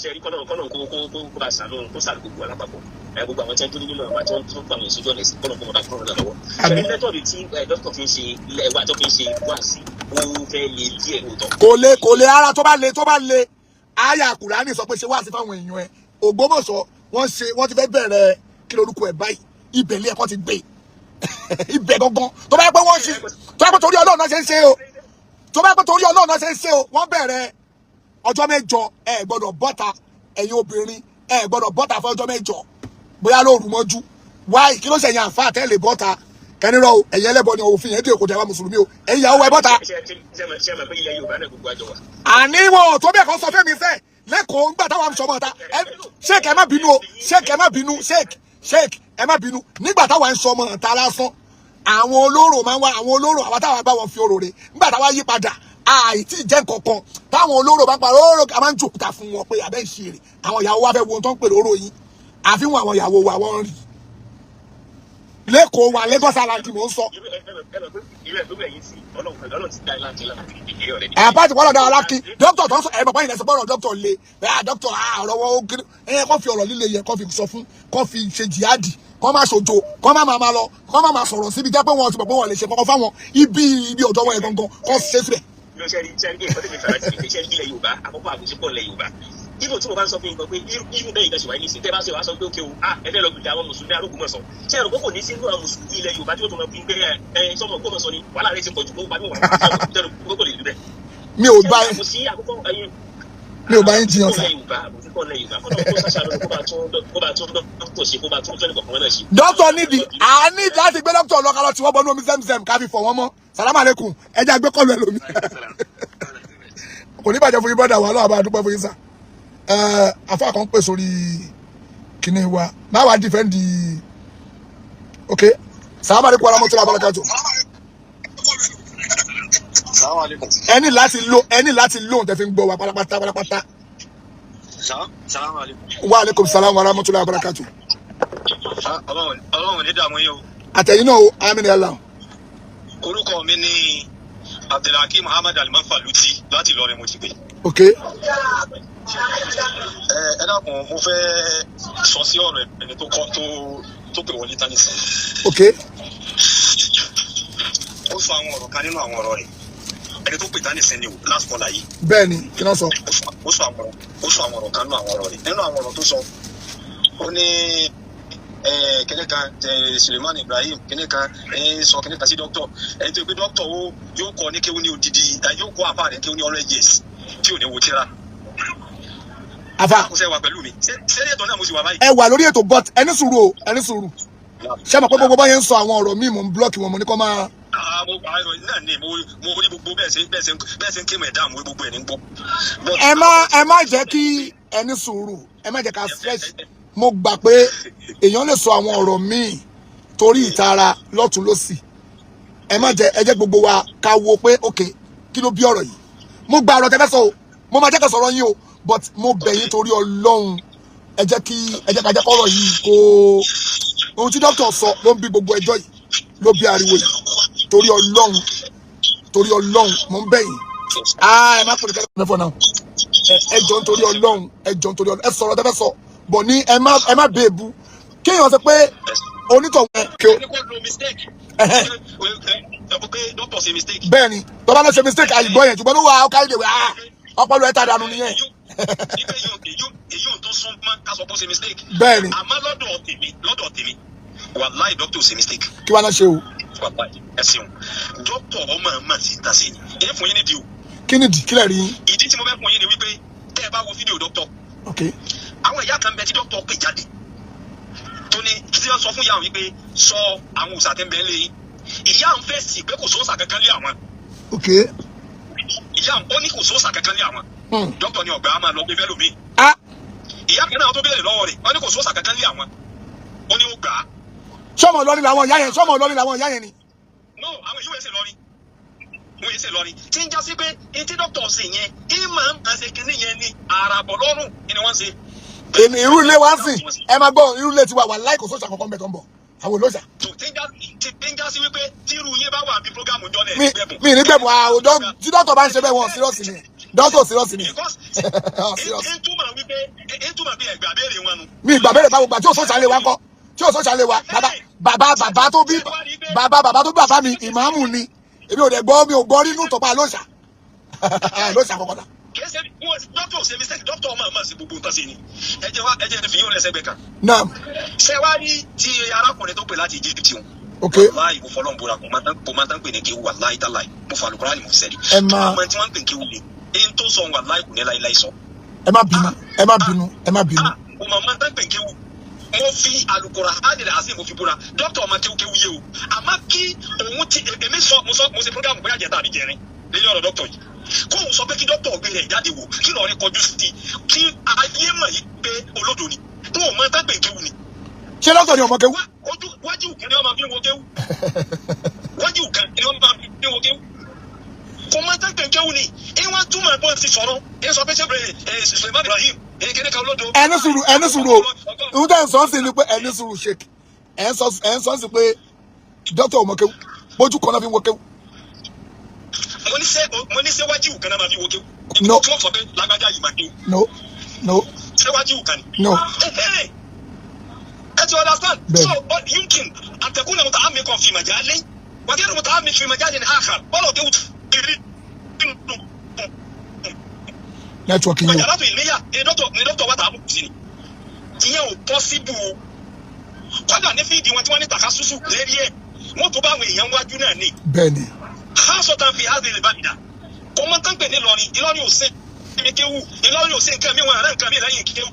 Ṣe rí kọ́nà kọ́nà kó bá sànú, kó sànú gbogbo alápapọ̀ ẹ, gbogbo àwọn tí wọ́n tó ní nínú àwọn tí wọ́n tó ń pa àwọn ìṣojú ọ̀nà ìsìn, kọ́nà kó wọn bá kọ́nà náà lọ́wọ́. Ṣe rí method tí dókítà fi ń ṣe ẹwà tó fi ń ṣe wáàsí, ó fẹ́ le díẹ̀ lóòótọ́. Kò le, kò le ara. Tó bá le, tó bá le, àyà Kùránì sọ pé ṣe wáàsí fáwọn èèyàn ẹ. Ògbómọ̀ṣọ́ wọ́n ṣe, wọ́n ti fẹ́ bẹ̀rẹ̀ kí lorúkọ ẹ̀ báyìí, ibẹ̀ ilé ẹ̀kọ́ ti gbé ibẹ̀ gangan. Tó bá yẹ pé wọ́n ṣe, tó bá yẹ pé torí Ọlọ́run náà ṣe ń ṣe o, tó bá yẹ pé torí Ọlọ́run náà ṣe ń ṣe o, wọ́n bẹ̀rẹ̀ ọjọ́ 8, ẹ gbọ́dọ̀ bọ́ta, ẹ̀yin obìnrin. Ẹ gbọ́dọ̀ bọ́ta fún ọjọ́ 8, bóyá lóru mọ́jú. Wáyé kí ló ṣẹ̀yìn àfa àtẹ́lẹ̀ bọ́ta kẹ́nirọ́ o? Ẹ̀yin ẹlẹ́bọ ni òfin yẹn dé kò dé wa mùsùlùmí o. Ẹ̀yin ìyàwó ẹ bọ́ta. Ṣé ẹ mọ̀ pé ilẹ̀ Yorùbá náà gbogbo àjọ wa. Àní wọn ò tó bẹ́ẹ̀ kọ́ sọ fẹ́mi fẹ́ lẹ́kọ̀ọ́ ńgbà táwọn aṣọ ọmọ ta. Sheik, ẹ má bínú o. Sheik, ẹ má bínú. Sheik, ẹ má bínú. Nígbà táwọn aṣọ ọmọ ta lásán, àwọn olóró máa ń wá. Àwọn olóró, àwọn táwọn bá wọn fi orò rè. Nígbà táwọn yí padà, àìtí jẹ́ nǹkankan, táwọn olóró bá ń pa olóró, a máa ń jòkúta fún wọn pé abẹ́ ìṣeré. Àwọn ìyàwó wa fẹ́ wo ohun tó ń pè lóró yín. Àfihàn àwọn ìyàwó wa, wọ́n ń rí lẹ́kọ̀ọ́ wa, Lagos Island mò ń sọ. Irú ẹ ẹ mọ̀ pé irú ẹ gbogbo ẹ̀yìn sí Ọlọ́run ti dá ẹ láti láti kékeré ọ̀rẹ́. Ẹ̀ pàtì wọ́n lọ́dọ̀ alákin dókítà tó ń sọ. Ẹ̀ bàbá yìí lẹ́sọ̀ bọ́ọ̀rọ̀ dókítà le ẹ̀ dókítà ọ̀rọ̀ wọn ó kiri. Ẹ̀ kọ́ fi ọ̀rọ̀ líle yẹn, kọ́ fi sọ fún, kọ́ fi ṣe jihadi, kọ́ máa ṣojo, kọ́ máa máa lọ, kọ́ máa máa sọ̀rọ̀ síbi jẹ́ pé wọ́n ti mọ̀ pé wọ́n lè ṣe kọ́kọ́ fáwọn ibi ọ̀dọ́ wọn yẹn gangan, kọ́ ṣe síbẹ̀. Ló ṣe rí ṣe rí nǹkan tó fi fara sí pé ṣe rí ilẹ̀ Yorùbá, àkọ́kọ́ àbòsí pọ̀ ilẹ̀ Yorùbá. Ibo tí mo bá ń sọ fún yín gan pé irú bẹ́ẹ̀ ìgbà ṣe wáyé nísìnyí, tẹ́ bá ṣe wàá sọ pé ókè o, ah, ẹ fẹ́ lọ gbìjà àwọn mùsùlùmí arógbòmọ̀sán, ṣé ẹ̀rọ kókò ní sínú àwọn mùsùlùmí ilẹ̀ Yorùbá tí ó tún máa fi ń gbé ẹ sọmọ Ògbómọ̀ṣọ́ ni wàhálà rẹ ti pọ̀ jù kó bá mi wà sẹ́rù kókò lè rí bẹ́ẹ̀. Mi ò bá Àbòsí àkọ́kọ́ ẹyin Mi ò bá yín jiyàn sá. Ilẹ̀ Yorùbá, àbòsí pọ̀ ilẹ̀ Yorùbá. Kọ́nà kó ṣàṣà lórí kó bá tún dókítà ṣe, kó bá tún fẹ́ẹ́ kọ̀ọ̀kan náà ṣe. Dókítà nídìí, à ní láti gbé dókítà lọ kálọ̀ tí wọ́n bọ́ ní omi zemzem ká fi fọ̀ wọ́n mọ́. Salamu aleykum. Ẹ jẹ́ àgbé kọlu ẹ lómi. Kò ní bàjẹ́ fún yín, bọ́dà wà lọ́wọ́, àbá dúpẹ́ fún yín sá. Ẹ afa kan pè sórí kíní wa má wàá defend. Ok, salamu aleykum warahmatullahi wabarakatuh. Salaam alaikum. Ẹ ní láti lo ohun tẹ́ fi ń gbọ́ wa pátápátá pátápátá. Salaam alaikum. Wa aleykum salam warahmatullahi wabarakatuh. Ọlọ́run ní dààmú yín o. Àtẹ̀yìn náà o, àmín Allah. Orúkọ mi ní Abdulhakeem Muhammad Alimanfaluti, láti Ìlọrin mo ti pè. Ok. Ẹ dákun, mo fẹ́ sọ sí ọ̀rọ̀ ẹni tó kọ́ tó pè wọlé tán nísìnyí. Ok. Ó sọ àwọn ọ̀rọ̀ kan nínú àwọn ọ̀rọ̀ rẹ̀. Ẹni tó pè tán nísìnyí ni o, last caller yìí. Bẹ́ẹ̀ ni, kí náà sọ? Ó sọ àwọn ọ̀rọ̀ kan nínú àwọn ọ̀rọ̀ rẹ̀. Nínú àwọn ọ̀rọ̀ tó sọ, ó ní kíní kan Suleiman Ibrahim, kíní kan sọ kíní kan sí dókítà ẹni tó gbé dókítà ó yóò kọ́ ní kéwú ní odidi, yóò kọ́ àfa rẹ̀ kéwú ní 100 years tí ò ní wo tíra. Afa. Kò sẹ́ wà pẹ̀lú mi, ṣé ètò náà mo sì wà báyìí? Ẹ wà lórí ètò, but ẹni sùúrù o, ẹni sùúrù. Ṣé mo pé gbogbo báyẹn ń sọ àwọn ọ̀rọ̀ míì, mò ń block wọn, mo ní kọ́ máa. Ah, mo gbà á náà ni mo rí gbogbo bẹ́ẹ̀ ṣe ń kéwòn ẹ̀dá, mo rí gbogbo ẹ̀ ní gbọ́. Ẹ má jẹ́ kí, ẹni sùúrù, ẹ má jẹ́ ká stress. Mo gbà pé èèyàn lè sọ àwọn ọ̀rọ̀ míì torí ìtara lọ́tún lọ́sì. Ẹ má jẹ́, ẹ jẹ́ gbogbo wa ká wo pé ok, kí ló bí ọ̀rọ̀ yìí? Mo gba ọ̀rọ̀ tẹ́fẹ́ sọ o, mo máa jẹ́ ká sọ̀rọ̀ yín o, but mo bẹ̀ yín torí Ọlọ́run, ẹ jẹ́ ká jẹ́ kọ́rọ̀ yìí kó. Ohun tí dókítà sọ ló ń bí gbogbo ẹjọ́ yìí, ló bí ariwo yìí. Torí Ọlọ́run, torí Ọlọ́run, mo ń bẹ̀ yín. Ah, ẹ má pè ní kẹ́lẹ́ mẹ́fọ̀ náà. Ẹ jọ nítorí Ọlọ́run, ẹ jọ nítorí Ọlọ́run, ẹ sọ̀rọ̀ tẹ́fẹ́ sọ bọ̀ ní. Ẹ má bèèbu kéèyàn sọ pé onítọ̀hún ẹ kí o. Ẹni kò lo mistake. Ẹ pé dókítà ṣe mistake. Bẹ́ẹ̀ ni, tọ́ba lọ ṣe mistake, àyùgbọ́ yẹn, ṣùgbọ́n ló wà ó káyọ̀dé wẹ̀, ah, ọpọlọ ẹ̀ tá dànù nìyẹn. Ipe èyí ò tó sún mọ́ ká sọ pé ó ṣe mistake. Bẹ́ẹ̀ ni. Àmọ́ lọ́dọ̀ tèmi, wàláì, dókítà ò ṣe mistake. Kí wàá náà ṣe o? Wàláì, ẹ ṣeun. Dókítà ọmọ ẹ̀ mà sí ta sí ni. Èyí fún yín nídìí o. Kí nìdí? Kílẹ̀ rí yín? Ìdí tí mo fẹ́ fún yín ni wípé tẹ́ ẹ bá wo fídíò dókítà, àwọn ìyá kan bẹ tí dókítà pè jáde tó ní tí wọ́n sọ fún ìyá àwọn wípé sọ àwọn òòṣà tẹ́ ń bẹ lé yín. Ìyá àwọn fẹ́ sì pé kò sóòṣà kankan lé àwọn. Ìyá àwọn ó ní kò sóòṣà kankan lé àwọn. Dókítà ní ọgbà á máa lọ gbé fẹ́ lómi. Ah. Ìyá kan náà tó béèrè lọ́wọ́ rẹ̀, wọ́n ní kò sóòṣà kankan lé àwọn, ó ní ó gbà á. Sọmọ Ìlọrin làwọn ìyá yẹn? Sọmọ Ìlọrin làwọn ìyá yẹn ni? No, àwọn èyí wọ́n ṣe lọrin, wọ́n yìí ṣe lọrin tí ń jásí pé etí dókítà ṣe yẹn, ìmọ̀ ń bá ṣe kinní yẹn ní àràbọ̀ lọ́rùn ni wọ́n ṣe. Èmi irú ilé wa ń sìn, ẹ máa gbọ́, irú ilé tiwa wà láì kò sóòṣà kankan bẹ̀ tó ń bọ̀, àwọn olóòṣà. Tó tí ń jásí wípé tírú yín bá wà bí program jọ náà Mi mi ní gbẹ̀bùn àwùjọ tí dókítà bá ń ṣe bẹ́ẹ̀, wọ́n serious ni, dókítà serious ni. Because Serious. ń túmọ̀ wípé ń túmọ̀ bí ẹgbàá béèrè wọn nu. Mi ìgbà bẹ̀rẹ̀ báwo? Gbà tí òṣòṣà lé wa ńkọ́? Tí òṣòṣà lé wa, bàbá bàbá bàbá tó bí bàbá, bàbá tó bí bàbá mi, ìmáàmù ni. Èmi ò dẹ̀ gbọ́, mi ò gbọ́ nínú tọ́pa lóṣà lóṣà kọ̀kọ́ dà. Kìí ṣe wọn, dókítà ò ṣe mistake, dókítà ọmọ àmọ́ sí gbogbo nǹkan sí ni. Ẹ jẹ́ wá, ẹ jẹ́ fi yín lẹ́sẹ̀ gbẹ kan. Naam. Ṣé wá rí ti arákùnrin tó pè láti Egypt wọn? Wàláì, mo fọlọ́n bora, kò máa tán pè ní kéwù. Wàláì tàláì, mo fọ àlùkùránì mo fi sẹ́ni. Ẹ máa àmọ́ tí wọ́n ń pè kéwù ni èyí tó sọ, wàláì, kò ní láíláí sọ. Ẹ má bínú, ẹ má bínú, ẹ má bínú. Kò mọ̀ máa tán pè ń kéwú. Mo fi alukora adìrẹ àti mo fi búra, dókítà ọmọ kéwúkéwú yé o. Àmọ́ kí òun ti èmi sọ, mo ṣe program bóyá jẹta àbí jẹrin lórí ọ̀rọ̀ dókítà yìí, kóun sọ pé kí dókítà gbé rẹ̀ jáde wò, kí lọ́ọ̀rin kọjú sí, kí ayé mọ̀ yìí pé olódo ni, kó o mọ̀ tán pè ń kéwú ni. Ṣé dókítà ni ọmọ kéwú? Ojú wájú kan ni wọ́n máa fi ń wo kéwú, wájú kan ni wọ́n máa fi ń wo kéwú. Kò mọ̀ tán pè ń kéwú ni. Ìwọ́n túmọ̀ bó ti sọ̀rọ̀ ẹ sọ pé ṣé Suleiman Ibrahim kéde kan olódo. Ẹni sùúrù, ẹni sùúrù o. Ohun tẹ́ ẹ̀ ń sọ sí ni pé, ẹni sùúrù, sheik, ẹ̀ ń sọ sí pé dókítà ọmọ kéwú, bójú kan náà fi ń wo kéwú. Mo ní ṣé wájú kan náà máa fi wo kéwú? No. Tí wọ́n sọ pé lágbájá yìí máa kéwú. No, no. Ṣé wájú kan ni? No. Ẹ ti understand? Bẹ́ẹ̀ni. So yumkin an takuna muta'ammiqan fi majalin wa ghayru muta'ammiq fi majalin akhar, bọ́lọ̀ kéwú kiri. Network yìí o. Majalatu ilmiya ni dókítà wa tààbù sí ni, ìyẹn ò possible o. Kọ́dà ní fíìdì wọn tí wọ́n ní takasusu lérí ẹ̀, wọ́n tó bá àwọn èèyàn wájú náà ni. Bẹ́ẹ̀ ni. Khasatan fi hadhihi al-balda, kò mọ tán pè ní Ìlọrin. Ìlọrin ò sí ibi kéwù, Ìlọrin ò sí nǹkan mi, wọn àrẹ nǹkan mi lẹ́yìn kéwù.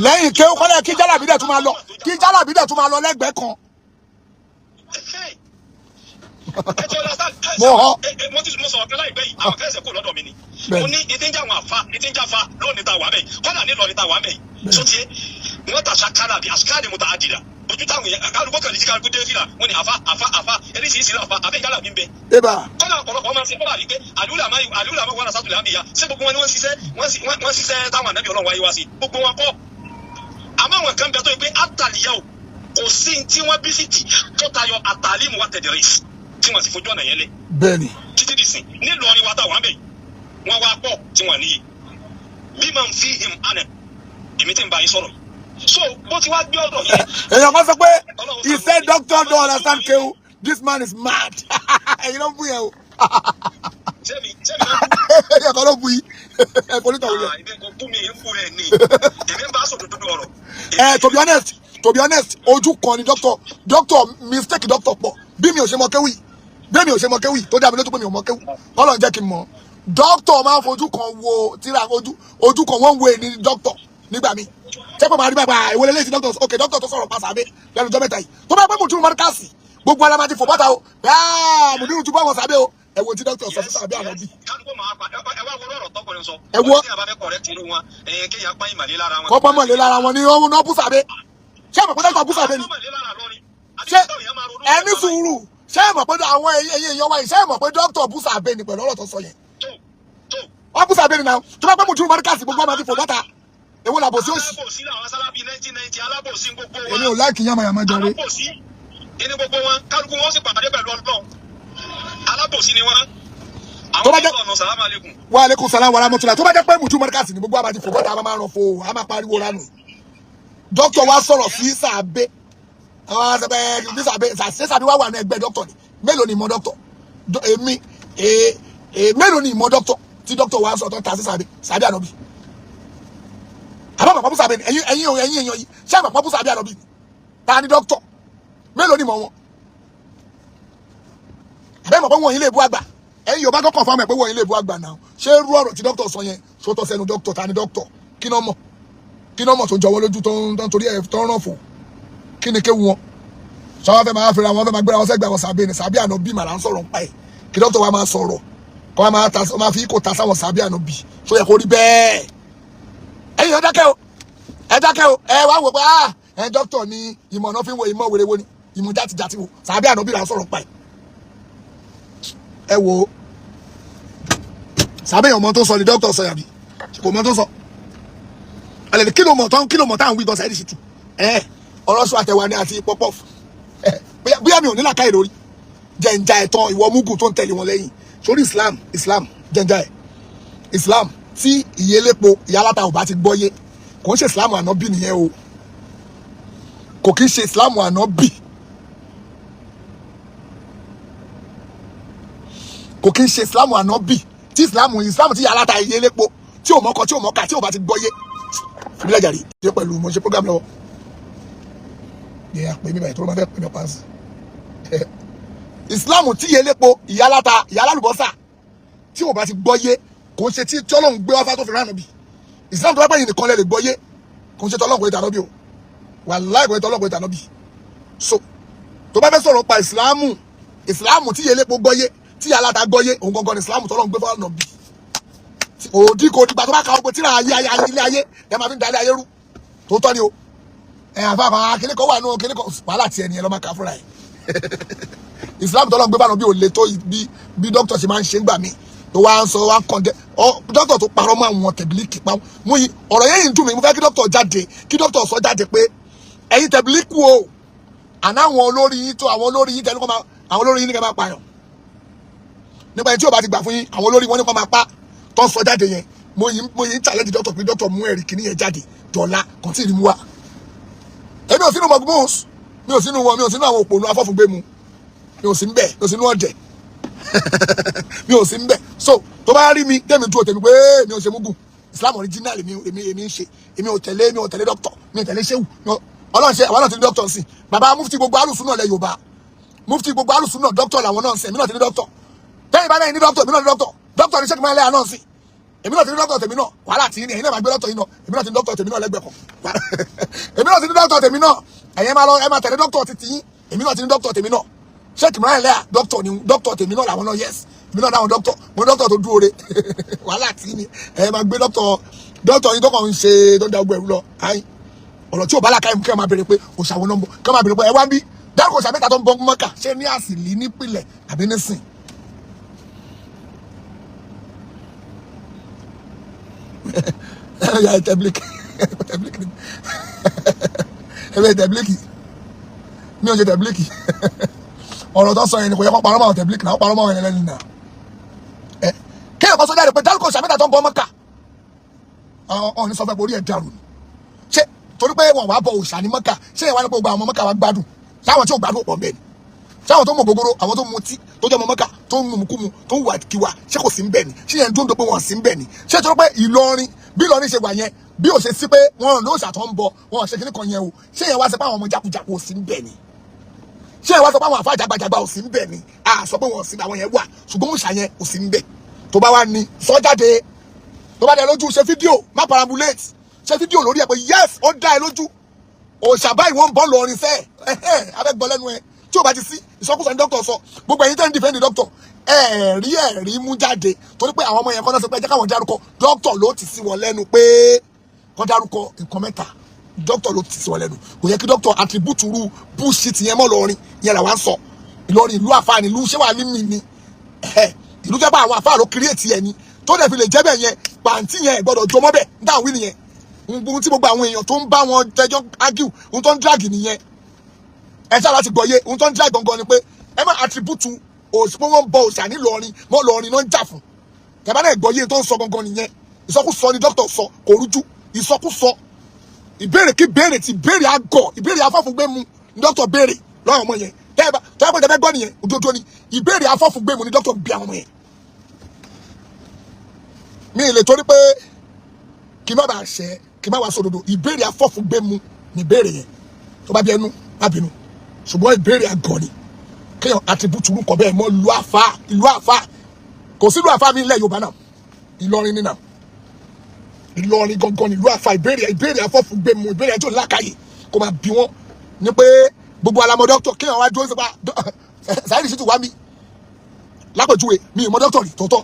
Lẹ́yìn kéwú kọ́lẹ̀, kí jálàbí dẹ̀ tún máa lọ, kí jálàbí dẹ̀ tún máa lọ lẹ́gbẹ̀ẹ́ kan. Ẹ ti understand? Mo họ. Mo ti mo sọ̀rọ̀ kan láìpẹ́ yìí, àwọn kẹsẹ̀ kò lọ́dọ̀ mi ni. Bẹ́ẹ̀ni. Mo ní ìtí ń jẹ́ àwọn àfa, ìtí ń jẹ́ àfa lónìí tá a wà bẹ́ẹ̀, kọ́dà ní Ìlọrin tá a wà bẹ́ẹ̀ Bẹ́ẹ̀ni. Sotie wọ́n ta sakara bí asikari mo ta adìrà ojú táwọn yẹn, kálukú kan ní kálukú dé fìlà, wọ́n ní àfa àfa àfa eréṣiríṣi àfa àfẹ́ ìjálà mi ń bẹ. Eba. Kọ́dà ọ̀pọ̀lọpọ̀ máa ń ṣe kọ́dà rí pé àlùlà máa àlùlà máa wàrà sátúlẹ̀ àmì ya, ṣé gbogbo wọn ni wọ́n ṣiṣẹ́, wọ́n ṣiṣẹ́ táwọn ànábì Ọlọ́run wáyé wá sí? Gbogbo wọn kọ́. Àmọ́ àwọn kan bẹ tó yẹ pé àtàlíyà o, kò sí ní tí wọ́n bí sí tì tó tayọ àtàlímù wa tẹ̀dẹ̀rẹ̀ tí wọ́n sì fojú ọ̀nà yẹn lé Bẹ́ẹ̀ ni. títí dì sìn. Nílọrin wa táwọn àbẹ̀ wọ́n wá pọ̀ tí wọ́n níyì bí máa ń fi him àná èmi tí ń bá yín sọ̀rọ̀ yìí, so bó ti wá gbé ọ̀rọ̀ yẹn. Èèyàn kan sọ pé he said doctor don't understand kéwú, this man is mad. Ẹ̀yin ló ń bú yẹn o. Sẹ́mi náà. Èèyàn kan ló bú yìí, ẹ kò ní tàwọn yẹn. Ah, ìbí kò bú mi, ń bú ẹ ní èmi ń bá sọ dúdú ọ̀rọ̀. Ẹ to be honest, ojú kan ni doctor, doctor mistake, doctor pọ̀. Bí mi ò ṣe mọ kéwì, bí mi ò ṣe mọ kéwì tó dá mi lójú pé mi ò mọ kéwì, Ọlọ́run jẹ́ kí n mọ̀. Doctor máa ń fojú kan wo tíra, ojú kan wọ́n ń wo èní doctor nígbà mi ṣé pé màá rí bàbá ìwọlé lẹ́sìn doctor. Ok, doctor tó sọ̀rọ̀ pa sàbẹ̀ lẹ́nu ọjọ́ mẹ́ta yìí, tó bá pẹ́ mùtúrù mọ́ríkàsì, gbogbo ara máa ti fò bọ́ta o. Bẹ́ẹ̀ mùdírù tún bá wọn sàbẹ̀ o. Ẹ wo tí doctor sọ fún sàbẹ̀ ànábì. Kálukú máa pa ẹ wá wo ọ̀rọ̀ tọkùnrin sọ. Ẹ wo- Wọ́n ti àbá fẹ́ correct irú wọn, kéèyàn pa ìmàlẹ́ lára wọn. Kọ́ pọ́nmọ̀lé lára wọn ní ọ̀hún náà bú sàbẹ̀. Ṣé ẹ mọ̀ pé doctor bú sàbẹ̀ ni? Pọ́nmọ̀lé lára lọ́rin. Àbí Ṣé táwọn èèyàn máa ronú ẹni sùúrù, ṣé ẹ mọ̀ pé àwọn ẹ̀yin èèyàn wa yìí, ṣé ẹ mọ̀ pé dókítà bú sàbẹ̀ ni pẹ̀lú ọ̀rọ̀ tó sọ yẹn? Tó tó. Wọ́n bú sàbẹ̀ ni náà. Tó bá pẹ́ mùtúrù mọ́ríkàsì, gbogbo ọmọ ti fò bọ́ta. Èwo làbò sí òsì? Alábòsí làwọn sálábì 1990, alábòsí gbogbo wọn. Èmi ò like yàmàyàmà jọre. Alábòsí ní gbogbo wọn, kálukú wọn sì pàdé pẹ̀lú Ọlọ́run, alábòsí ni wọn. Tó bá Àwọn jẹ́- tó ọ̀nà sàlámù alẹ́kùn. Wa aleykum salam wa rahmatulah. Tó bá jẹ́ pé mùtúrù mọ́ríkàsì ni, gbogbo àbá ti fò bọ́ta, a máa ràn fò, a máa pariwo ránù. Dókítà wa sọ̀rọ̀ sí sàbẹ̀, àwọn sàbẹ̀ ní sàbẹ̀ ṣe sàbẹ̀ wà wà ní ẹgbẹ́ dókítà ni. Mélòó ni ìmọ̀ dókítà? Èmi mélòó ni ìmọ̀ dókítà tí dókítà wa sọ̀tọ̀ ta sí sàbẹ̀, sàbẹ̀ ànábì? Àbá bàbá bú sàbẹ̀ ni. Ẹ̀yin èèyàn yìí, ṣé àbàbà bú sàbẹ̀ ànábì ni? Ta ni dókítà? Mélòó ni ìmọ̀ wọn? Àbẹ́ mọ̀ pé wọ́n yín lè bú àgbà. Ẹ̀yin Yorùbá kọ́kọ́ fáwọn ẹ̀ pé wọ́n yín lè bú àgbà náà. Ṣé irú ọ̀rọ̀ tí dókítà sọ yẹn ṣó tọ́ sẹ́nu dókítà? Ta ni dókítà? Kí náà mọ̀, kí náà mọ̀ tó ń jọwọ́ lójú, tó ń torí ẹ̀ tó ń ràn fò? Kí ni kéwu wọn? Sọ wọn fẹ́ máa fẹ́ra wọn, fẹ́ máa gbéra wọn sẹ́gbẹ̀ẹ́ àwọn sàbẹ̀ ni. Sàbẹ̀ àná bí màlá ń sọ̀rọ̀ ń pa ẹ̀, kí dókítà wa máa sọ̀rọ̀ kọ́ wa máa ta, máa fi kò ta sáwọn sàbẹ̀ àná bí ṣó yẹ kó rí bẹ́ẹ̀? Ẹ̀yin ẹ dákẹ́ o, ẹ dákẹ́ o. Ẹ wá wò pé ah, ẹ dókítà ni ìmọ̀ náà fi ń wo ìmọ̀ wèrè wo ni ìmọ̀ játijàti wo? Sàbẹ̀ àná bí là ń sọ̀rọ̀ ń pa ẹ̀. Ẹ wo sàbẹ̀ yẹn, ọmọ tó sọ ni dókítà sọ yàbí kò mọ tó sọ alẹ́ ní. Kí ló mọ̀ tán? Kí ló mọ̀ táwọn wí gan? Sáyẹ́dì sì tù ẹ ọ̀rọ̀ sọ àtẹ̀wá ni àti pọ́pọ́f. Ẹ bóyá mi ò ní làákàyè lórí jẹ̀ǹjà ẹ̀tàn, ìwọ mugu tó ń tẹ̀lé wọn lẹ́yìn sórí Islam. Islam jẹ̀ǹjà ẹ̀, Islam tí ìyẹlẹ́po ìyálàta ò bá ti gbọ́yé, kò ń ṣe Islam ànábì nìyẹn o. Kò kí ń ṣe Islam ànábì, kò kí ń ṣe Islam ànábì. Tí Islam tí ìyálàta ìyẹlẹ́po tí ò mọ́kọ, tí ò mọ́ka, tí ò bá ti gbọ́yé, fìdílẹ̀ jàre ṣe pẹ̀lú mo ṣe program lọ́wọ́ yẹ àpè mi báyìí tó ló máa fẹ́ pè mí pa sí. Islam tí ìyẹlẹ́po ìyálàta ìyálàlùbọ́sà tí ò bá ti gbọ́yé, kò ń ṣe tí Ọlọ́run gbé wá fá tó fi rán ànábì. Islam tó bá pẹ̀yìn nìkan lẹ lè gbọ́yé. Kò ń ṣe tọ́lọ́run, kò ń ṣe tànábì o. Wàláì, kò ń ṣe tọ́lọ́run, kò ń ṣe tànábì. So tó bá fẹ́ sọ̀rọ̀ pa ìsìláàmù, ìsìláàmù tí yẹlẹ́po gbọ́yé, tí aláta gbọ́yé, òun gangan ní ìsìláàmù tọ́lọ́run gbé fọ́nà bí òdì. Kò dìgbà tó bá ka ogun tíra ayé ayé ayé ilé ayé ẹ máa fi ń dalẹ̀ ayé rú. Tó tọ́ ni o. Ẹ àfa kan kíní kan wà nù kíní kan, wàhálà tiẹ̀ nìyẹn, lọ́ máa kà fúnra ẹ̀. Islam tọ́lọ́ gbé bánu bí ò le tó bí dókítà ṣe máa ń ṣe ń gbà mí tó wá ń sọ wá ń kàn dé ọ. Dókítà tó parọ́ mọ́ àwọn tẹ̀bílíkì pa mú yìí, ọ̀rọ̀ yẹn yìí ń dùn mí. Mo fẹ́ kí dókítà jáde, kí dókítà sọ jáde pé ẹ̀yin tẹ̀bílíkù o, àná àwọn olórí yín tó àwọn olórí yín tẹnu kọ́ máa àwọn olórí yín ní kẹ́ máa pààyàn nípa ẹni tí ò bá ti gbà fún yín, àwọn olórí wọn ní kọ́ máa pa tó ń sọ jáde yẹn. Mo yìí ń challenge dókítà pé dókítà mú ẹ̀rí kìíní yẹn jáde dọ̀la kàn tí ì rí mú wa. Èmi ò sínú mọ̀gbọ́n, mi ò sínú wọn, mi ò sínú àwọn òpònú afọ́fúngbẹ́mu, mi ò sí ń bẹ̀, mi ò sínú ọ̀dẹ̀, mi ò sí ń bẹ̀. So tó bá rí mi, tẹ́mi dúró tèmi pé mi ò ṣe mugun. Islam original èmi ń ṣe. Èmi ò tẹ̀lé doctor, mi ò tẹ̀lé ṣéwù. Ọlọ́run ṣe àwọn náà ti ní doctor sí. Bàbá mufti gbogbo alùsùn náà lẹ Yorùbá, mufti gbogbo alùsùn náà, doctor làwọn náà ń sìn. Èmi náà ti ní doctor. Tẹ́yìn bá náà ní doctor, èmi náà ní doctor. Doctor ní sẹ́kìmọ́ ẹlẹ́yà náà sí. Èmi náà ti ní doctor tèmi náà. Wàhálà tí ní ẹ̀yin náà máa gbé doctor yìí náà. Èmi náà ti ní doctor tèmi náà lẹ́gbẹ̀ẹ́ kan. Èmi náà ti ní doctor tèmi náà. Ẹ̀yin máa lọ, ẹ máa tẹ̀lé doctor titi yín. Èmi náà ti ní doctor tèmi náà. Sheikh Imran Eleha, doctor ni, doctor tèmi náà làwọn náà. Yes, èmi náà dáwọn doctor. Mo ní doctor tó dúró re. Wàhálà tí ni ẹ máa gbé doctor, doctor yín tó kàn ń ṣe tó ń da ogun ẹ̀rú lọ. Ayin ọ̀rọ̀ tí ò bá làkàyè mú kí ẹ máa béèrè pé òṣàwọn náà ń bọ̀, kí ẹ máa béèrè pé ẹ wá ń bí dárúkọ òṣà mẹ́ta tó ń bọ Mọ́kà, ṣé ní àsìlí nípìnlẹ̀ àbí nísìn? Ya tẹ̀blíkì, tẹ̀blíkì, ẹ bẹ tẹ̀blíkì. Mi ò ṣe tẹ̀blíkì. Ọ̀rọ̀ tó sọ yẹn ni kò yẹ kó parọ́ mọ́ àwọn tẹ̀blíkì náà, ó parọ́ mọ́ àwọn ẹlẹ́ni náà. Ẹ kéèyàn kan sọ jáde pé dárúkọ òṣà mẹ́ta tó ń bọ Mọ́kà, ọ̀hún ní sọ fẹ́ pé orí ẹ̀ dàrú ni. Ṣé torí pé wọn wàá bọ òòṣà ní Mọ́kà, ṣé ìwà ní gbogbo àwọn ọmọ Mọ́kà wa gbádùn? Sáwọn tí ò gbádùn pọ̀ bẹ́ẹ̀ ni? Sáwọn tó mọ gbogbooro, àwọn tó mutí, tó jẹ́ ọmọ Mọ́kà, tó ń mumukumu, tó ń wà kíwà, ṣé kò sí ń bẹ̀ ni? Ṣé yẹn ń dúró pé wọ́n sí ń bẹ̀ ni? Ṣé torí pé Ìlọrin, bí Ìlọrin ṣe wà yẹn, bí ò ṣe sí pé wọn lóòṣà tó ń bọ wọn ṣe kíní kan yẹn o, ṣé yẹn wá sí pé àwọn ọmọ jákujàku ò sí ń bẹ̀ ni? Ṣé yẹn wá sọ pé àwọn àfa àjàgbàjàgbà ò sí ń bẹ̀ ni? A sọ pé wọn ò sí, àwọn yẹn wà, ṣùgbọ́n òòṣà yẹn ò sí ń bẹ̀. Tó bá wà ní sọ jáde, tó bá dẹ lójú, ṣe fídíò, má perambulate, ṣe fídíò lórí ẹ pé yes, ó dá ẹ lójú, òòṣà báyìí wọ́n ń bọ́ lọrin sẹ́ ẹ abẹ́gbọ́ lẹ́nu ẹ. Tí o bá ti sí, ìsọkúsọ ní dókítà sọ. Gbogbo ẹ̀yin tẹ́ ń defend dókítà, ẹ rí ẹ̀rí mú jáde, torí pé àwọn ọmọ yẹn kọ́ náà sọ pé ẹ jẹ́ káwọn dárúkọ. Dókítà ló ti sí wọn lẹ́nu pé kọ́ dárúkọ nǹkan mẹ́ta. Dókítà ló ti sí wọn lẹ́nu. Kò yẹ kí dókítà attribute ru bullshit yẹn mọ́ lọrin yẹn. Làwọn sọ Ìlọrin ìlú àfààní, ìlú ṣé wàá ní mi ni ìlú tẹ́ bá àwọn àfáà ló create yẹn ni, tó dẹ̀ fi lè jẹ́ bẹ́ẹ̀ yẹn. Pàǹtí yẹn gbọ́dọ̀ jọmọ́ bẹ́ẹ̀ ń dáhùn wí nìyẹn. Ohun tí gbogbo àwọn èèyàn tó ń bá wọn tẹjọ́ argue, ohun tó ń drag nìyẹn. Ẹ ṣáà láti gbọ́ yé, ohun tó ń drag gangan ni pé ẹ má attribute òsì pé wọ́n ń bọ òòṣà nílọrin mọ́ lọrin náà ń jà fún. Tẹ̀bá náà gbọ́ yé, tó ń sọ gangan nìyẹn. Ìsọkúsọ ni dókítà sọ, kò rújú. Ìsọkúsọ, ìbéèrè kí béèrè ti béèrè àgọ̀, ìbéèrè afọ́fúngbẹ́mu ni dókítà béèrè lọ́wọ́ ọmọ yẹn. Tẹ́ẹ̀bá tẹ́ẹ̀bá tẹ́ẹ̀bá gbọ́ nìyẹn, òdodo ni. Ìbéèrè afọ́fúngbẹ́mu ni dókítà bí àwọn ọmọ yẹn. Mi ì lè torí pé kí n má bàa ṣẹ, kí n má wàá sòdodo. Ìbéèrè afọ́fúngbẹ́mu ni ìbéèrè yẹn. Tó bá bí ẹnu, má bínú, ṣùgbọ́n ìbéèrè àgọ̀ ni kéèyàn attribute orúkọ bẹ́ẹ̀ mọ́ ìlú àfa. Ìlú àfa, kò sí ìlú àfa mi ilẹ̀ Yorùbá náà, Ìlọrin nínà. Ìlọrin gangan ní ìlú àfa. Ìbéèrè afọ́fúngbẹ́mu, ìbéèrè ẹjọ́ làkàyè kó máa bí wọ́n ní pé gbogbo alamọ dókítà. Kéèyàn wá dúró sípa Saheed Shittu wá mi lápèjúwe, mi ì mọ dókítà rí tòótọ́.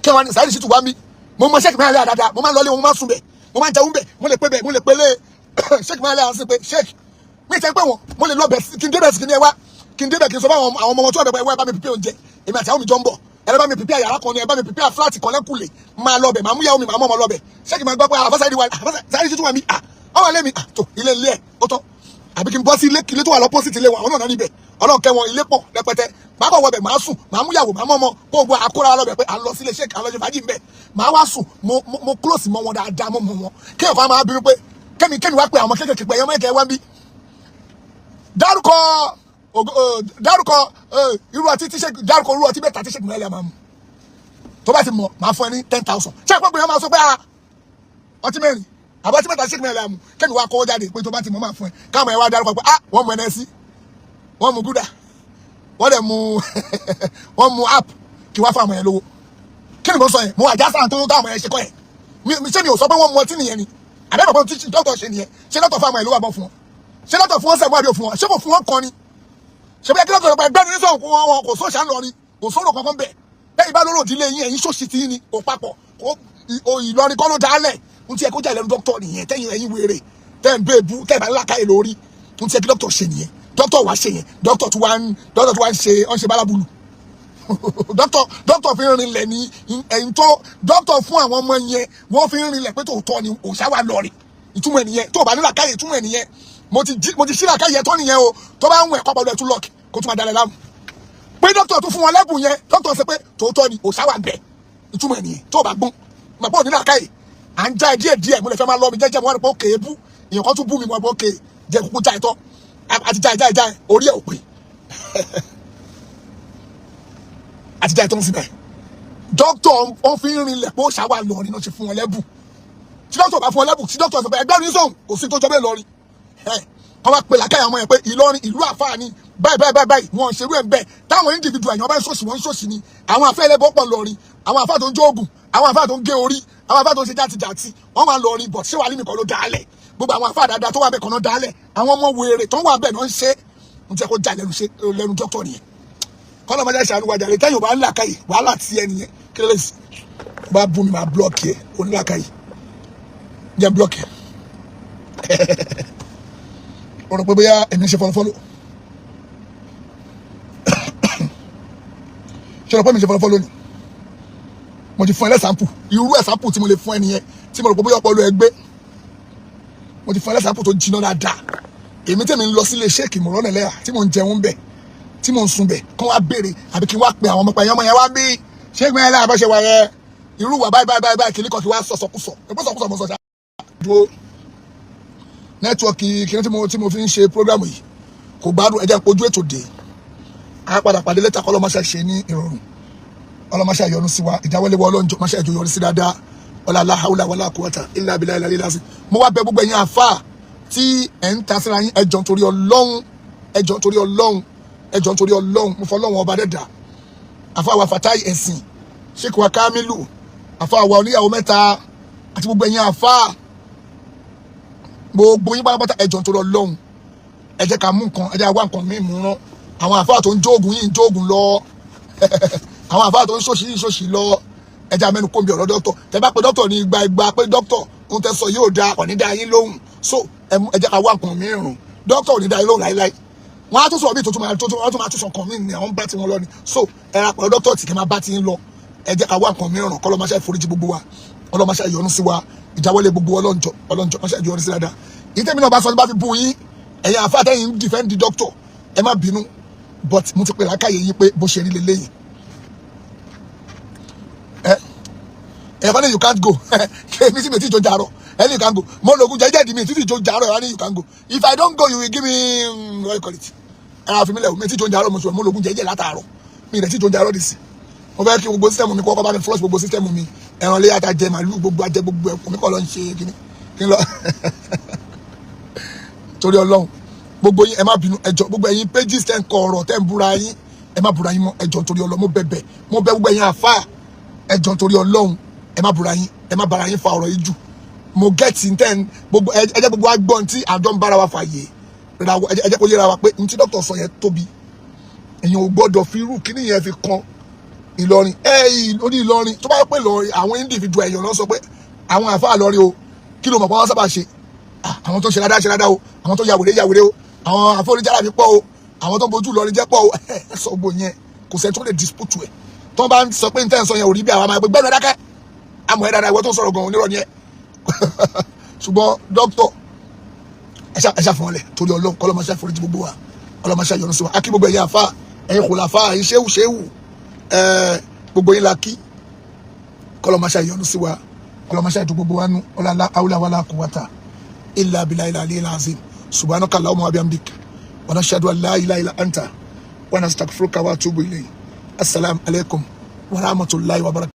Kéèyàn wá ní Saheed Shittu wá mi, mo mọ Sheikh Mẹ́rin dáadáa, mo máa ń lọlé wọn, mo máa ń sùn bẹ̀, mo máa ń jẹun bẹ̀, mo lè pé bẹ̀, mo lè pélé Sheikh Mẹ́rin àti pé Sheikh mi tẹ́ pé wọn, mo lè lọ bẹ̀ kí n débẹ̀ sí kí n ní ẹ wá, kí n débẹ̀ kí n sọ fún àwọn ọmọ wọn tó wà bẹ̀ pé ẹ wá, ẹ bá mi pípé oúnjẹ, èmi àti àwọn mi jọ ń bọ̀, ẹ bá mi pípé yàrá kan ni, ẹ bá mi pípé flat kan lẹ́kùlé, máa lọ bẹ̀, máa mú yàwó mi, máa mú ọmọ lọ bẹ̀. Sheikh máa gbọ́ pé àfọ́sá ìdí wa, Saheed Shittu wà mí, ọwọ́ ilé mi tó ilé ilé ẹ̀ ó tọ́, àbí kí n bọ́ sí ilé ilé tó wà l'opposite ilé wa, àwọn náà níbẹ̀. Ọlọ́run kẹ́ wọn, ilé pọ̀ rẹpẹtẹ. Màá kọ̀ wọbẹ̀, màá sùn, màá mú yàwó, màá mọ́ ọmọ, kó o gbọ́ àkóra lọ́bẹ̀ pé à ń lọ sílé Sheikh, à ń lọ ṣe fàájì ńbẹ̀, màá wá sùn. Mo close mọ́ wọn dáadáa, mọ́ wọn. Kéèyàn kan máa bínú pé kẹ́mi wá pé àwọn kéékèèké pé ẹ̀yọ́ mẹ́kẹ́ wá ń bí dárúkọ, dárúkọ irú ọtí tí Sheikh, dárúkọ irú ọtí mẹ́ta tí Sheikh Mẹ́lẹ̀ máa mú. Tó bá ti mọ̀, máa fún ẹ ní 10,000. Ṣé àpapọ̀ yẹn máa sọ pé ọtí mẹ́rin àbọ̀ ọtí mẹ́ta Sheikh Mẹ́lẹ̀ mú? Kẹ́mi wá kọ́wọ́ jáde pé tó bá ti mọ̀, máa fún ẹ. Káwọn ẹ wá dárúkọ pé wọ́n mu Hennessy, wọ́n mu Gulder, wọ́n dẹ̀ mu, wọ́n mu app, kí wá fún àwọn yẹn lówó. Kí ni mo sọ yẹn? Mo àjà sáà tó táwọn yẹn ṣe kọ́ yẹn. Ṣé mi ò sọ pé wọ́n mu ọtí nìyẹn ni? Àbẹ́bọ̀ tí dókítà ṣe nìyẹn. Ṣé dókítà fún àwọn ìlú wà bọ́ fún wọn? Ṣé dókítà fún wọn sẹ́gun àbí òfin wọn? Ṣé kò fún wọn kan ni? Ṣé bí dókítà sọ ẹgbẹ́ ní sọ̀rọ̀ kó wọn kò sóòṣà ńlọrin, kò sọ̀rọ̀ kankan bẹ̀. Lẹ́yìn bá lóró ìdílé yín, ẹ̀yin ṣòṣì tí yín ni kò papọ̀. Ìlọrin kọ́ ló dálẹ̀. Ń tiẹ̀ kó jà lẹ́nu dókítà nìyẹn. Tẹ́yìn ẹ̀yin wèrè tẹ́ ń bẹ́ẹ̀ bú tẹ́ ẹ̀ bá ńlá káyè lórí. Ń tiẹ̀ kí dókítà ṣe nìyẹn. Dókítà wá ṣe yẹn. Dókítà tó wá ń ṣe ọ̀n ṣe bálábùlù. Dókítà fi ń rinlẹ̀ ní ẹ̀yìn tó dókítà fún àwọn ọmọ yẹn, wọ́n fi ń rinlẹ̀ pé tòótọ́ ni òòṣà wà lọ́rin. Ìtumọ̀ ẹ̀ nìyẹn. Tó o bá nílà káyè, ìtumọ̀ ẹ̀ nìyẹn. Mo ti ṣí làákàyè ẹ̀ tọ́ nìyẹn o. Tó bá ń wẹ̀ kọ́ pẹ̀lú ẹ̀ tún lọ́ọ̀kì kó tún máa dalẹ̀ láàmú pé dókítà tún fún wọn lẹ́bùn yẹn. Dókítà sọ pé tòótọ́ ni òòṣà wà bẹ̀. Ìtumọ̀ ẹ̀ nìyẹn. Tó o bá gbọ́n mọ̀ pé òní làákàyè à ń já ẹ díẹ̀ díẹ̀. Mo lè fẹ́ máa lọ mi jẹ́jẹ́. Mo wá ní pé ó kéé bú èèyàn kan tún bú mi. Mo wá pé ó kéé jẹ́ kúkú já ẹ tọ́ àti já ẹ já ẹ já ẹ, orí ẹ̀ ò pé àti já ẹ tó ń síbẹ̀. Dókítà wọn fi ń rinlẹ̀ pé òòṣà wà lọ́rin náà ṣe fún wọn lẹ́bùn. Tí dókítà bá fún wọn lẹ́bùn, tí dókítà sọ pé ẹgbẹ́ mi sọ̀hún, kò sí tó jọ bẹ́ẹ̀ lọ́rin. Ẹ̀ wọ́n bá pe làákàyè àwọn yẹn pé Ìlọrin ìlú àfáà ni, báyìí báyìí báyìí báyìí, wọn ṣerú ẹ̀ bẹ́ẹ̀. Táwọn individual èèyàn bá ń ṣòṣì, wọ́n ń ṣòṣì ni. Àwọn àfẹ́ ẹlẹ́bọ̀ pọ̀ lọ́rin, àwọn àfáà tó ń jó oògùn, àwọn àfáà tó ń gé orí, àwọn àfáà tó ń ṣe játijàti, wọ́n máa ń lọrin bọ̀. Ṣé wàá nìkan ló dálẹ̀? Gbogbo àwọn àfáà dáadáa tó wà bẹ́ẹ̀ kan náà dálẹ̀. Àwọn ọmọ wèrè tó wà bẹ́ẹ̀ náà ń ṣe ń jẹ́ kó já lẹ́nu ṣe lẹ́nu dókítà nìyẹn. Kọ́nà máa ṣe àánú wájà rẹ̀. Tẹ́yìn ò bá ń làkàyè, wàhálà ti ẹ nìyẹn. Kí ló lè sí bá bú mi, máa block ẹ. Onílàkàyè jẹ́ block ẹ. O rò pé bóyá èmi ń ṣe fọlọfọlọ? Ṣe rò pé mi ń ṣe fọlọfọlọ ni? Mo ti fún ẹ lẹ́sàmpù, irú ẹ̀sàmpù tí mo lè fún ẹ nìyẹn, tí mo rò pé bóyá ọpọlọ ẹ gbé. Mo ti fún ẹ lẹ́sàmpù tó jiná dáadáa. Èmi tẹ̀mí ń lọ sílé ṣéèkì mọ̀rọ́nà ẹlẹ́yà tí mò ń jẹun bẹ̀, tí mò ń sun bẹ̀, kí wọ́n á béèrè àbí kí wọ́n á pe àwọn ọmọ pẹ̀yìn ọmọ yẹn wá bí ṣéèkì mẹ́rin ẹlẹ́yà bá ṣe wà yẹn, irú wà báyìí báyìí báyìí, kìíní kan kí wọ́n á sọ sọkúsọ, ẹgbẹ́ sọkúsọ mo sọ ṣá. Dúró, network kìíní tí mo fi ń ṣe program yìí kò gbádùn. Ẹ jẹ́ pojú ètò dé, a padà pàdé lẹ́tà. Kọ́ lọ́mọṣẹ́ ṣe ní ìrọ̀rùn, ọlọ́mọṣẹ́ yọ́nú sí wa. Ìdáwọ́lé wa, ọlọ́njọ́ mọ́ṣẹ́ ìjọ yọrí sí dáadáa. Ọlá la hawla wala quwwata illa billahi ilà lílá sí. Mo wá bẹ̀ gbogbo ẹ̀yin àfà tí ẹ̀ ń ta síra yín, ẹ jọ̀ọ́ nítorí Ọlọ́run, ẹ jọ̀ọ́ nítorí Ọlọ́run, ẹ jọ̀ọ́ nítorí Ọlọ́run. Mo fọ Ọlọ́run ọba dẹ́dà, àfà wa Fatai ẹ̀sìn, Sheikh wa Kamilu, àfà wa oníyàwó mẹ́ta, àti gbogbo ẹ̀yin àfà, gbogbo yín pátápátá, ẹ jọ̀ọ́ nítorí Ọlọ́run, ẹ jẹ́ ká mú nǹkan, ẹ jẹ́ ká wá nǹkan míì mú rán. Àwọn àfáà tó ń jóògùn yìí ń jóògùn lọ, àwọn àfáà tó ń ṣòṣì yìí ń ṣòṣì lọ. Ẹ jẹ́ amẹ́nu kóńbi ọ̀rọ̀ dọ́tọ̀. Tẹ bá pe dọ́tọ̀ ní igba igba pé dọ́tọ̀ ohun tẹ sọ yóò da, kò ní dá yín lóhùn. So ẹ jẹ́ ká wá nǹkan míì rùn. Dọ́tọ̀ ò ní dá yín lóhùn láíláí. Wọ́n á tún sọ̀rọ̀ bí tuntun máa tuntun, wọ́n tún máa tún sọ nǹkan míì ní àwọn bá ti wọn lọ ni. So ẹ ra pẹ̀lú dọ́tọ̀ tí kì í máa bá ti ń lọ. Ẹ jẹ́ ká wá nǹkan míì rùn. Kọ́ lọ́ máa ṣe ìforíjì gbogbo wa, ọlọ́mọṣẹ́ ìyọ́nú sí wa. Ìjáwọ́lé gbogbo, ọlọ́njọ́ ọlọ́njọ́ máṣẹ́ ìyọ́nú sí dáadáa. Ìtẹ́mi náà bá sọ ní bá fi bú yín, ẹ̀yin àfáà tẹ́yìn ń defend doctor, ẹ má bínú, but mo ti pè lákàyè yín pé bó ṣe rí leléyìí. Ẹ ẹ kọ́ ní you can't go. Èmi sì mi ti jó jàrọ̀. Ẹ ní you can't go. Mo lògùn jẹ́jẹ́ di mi títí jó jàrọ̀. Ẹ wá ní you can't go. If I don't go, you will give me what you call it. Ẹ ra fi mi lẹ̀. Mi ti jó jàrọ̀. Mo sọ mo lògùn jẹ́jẹ́ látàárọ̀, mi rẹ̀ ti jó jàrọ̀ dì sí. Mo fẹ́ kí gbogbo system mi kọ́kọ́ bá mi flush gbogbo system mi. Ẹran lé ata jẹ, màálù gbogbo ajẹ, gbogbo ẹkùn mi kọ́ lọ ń ṣe kíní kí n lọ. Torí Ọlọ́run, gbogbo yín, ẹ má bínú, ẹ jọ̀ọ́. Gbogbo ẹ̀yin pages tẹ́ ń kọ ọ̀rọ̀, tẹ́ ń búra yín, ẹ má búra yín mọ́. Ẹ jọ̀ọ́ torí Ọlọ́run, mo bẹ̀bẹ̀, mo bẹ̀ gbogbo ẹ̀yin àfáà, ẹ jọ̀ọ́ torí Ọlọ́run, ẹ má búra yín, ẹ má bára yín fa ọ̀rọ̀ yìí jù. Mo get n gbogbo ẹ jẹ́ gbogbo agbọ́n tí àjọ ń bára wa fà yé ra. Ẹ jẹ́ kó yéra wa pé n tí dókítà sọ yẹn tóbi. Èèyàn ò gbọ́dọ̀ fi irú kíní yẹn fi kan Ìlọrin. Ẹ oní Ìlọrin tó bá yẹ pé Ìlọrin, àwọn individual èèyàn náà sọ pé àwọn àfáà lọrin o, kí ló mọ̀ pé wọ́n sábà ṣe? Àwọn tó ṣe dáadáa ṣe dáadáa o, àwọn tó yàwèrè yàwèrè o, àwọn àfọwọ́nijára mi pọ̀ o, àwọn tó ń bojú Ìlọrin jẹ́ pọ̀ o. Ẹ sọ gbogbo yẹn, kò sẹ́ni tó lè dispute ẹ̀. Tó bá ń sọ pé n tẹ́ ń sọ yẹn ò rí bí, àwọn máa gbé gbẹ́nu ẹ dákẹ́, àmọ́ ẹ dáadáa. Ìwọ tó ń sọ̀rọ̀ gan, onírọ̀ ni ẹ. Ṣùgbọ́n dókítọ̀, ẹ ṣá fún wọn lẹ̀ torí Ọlọ́run. Kọ́ lọ́mọṣẹ́ foríjì gbogbo wa, ọlọ́mọṣẹ́ yọ́nú sí wa. Akí gbogbo ẹ̀yin àfa, ẹ̀yin kòlàfà, ẹ̀yin ṣéwù ṣéwù, ẹ̀ gbogbo yín la kí. Kọ́ lọ́mọṣẹ́ yọ́nú sí wa, ọlọ́mọṣẹ́ ìdún gbogbo wa nú. Ọlọ́lá awúlá wàlá quwwata illa billahi al-aliyyil azim. Subhanaka allahumma wa bihamdik, wa nashhadu an la ilaha illa anta, wa nastaghfiruka wa atubu ilayk. Assalamu alaikum wa rahmatullahi wa barakatuh.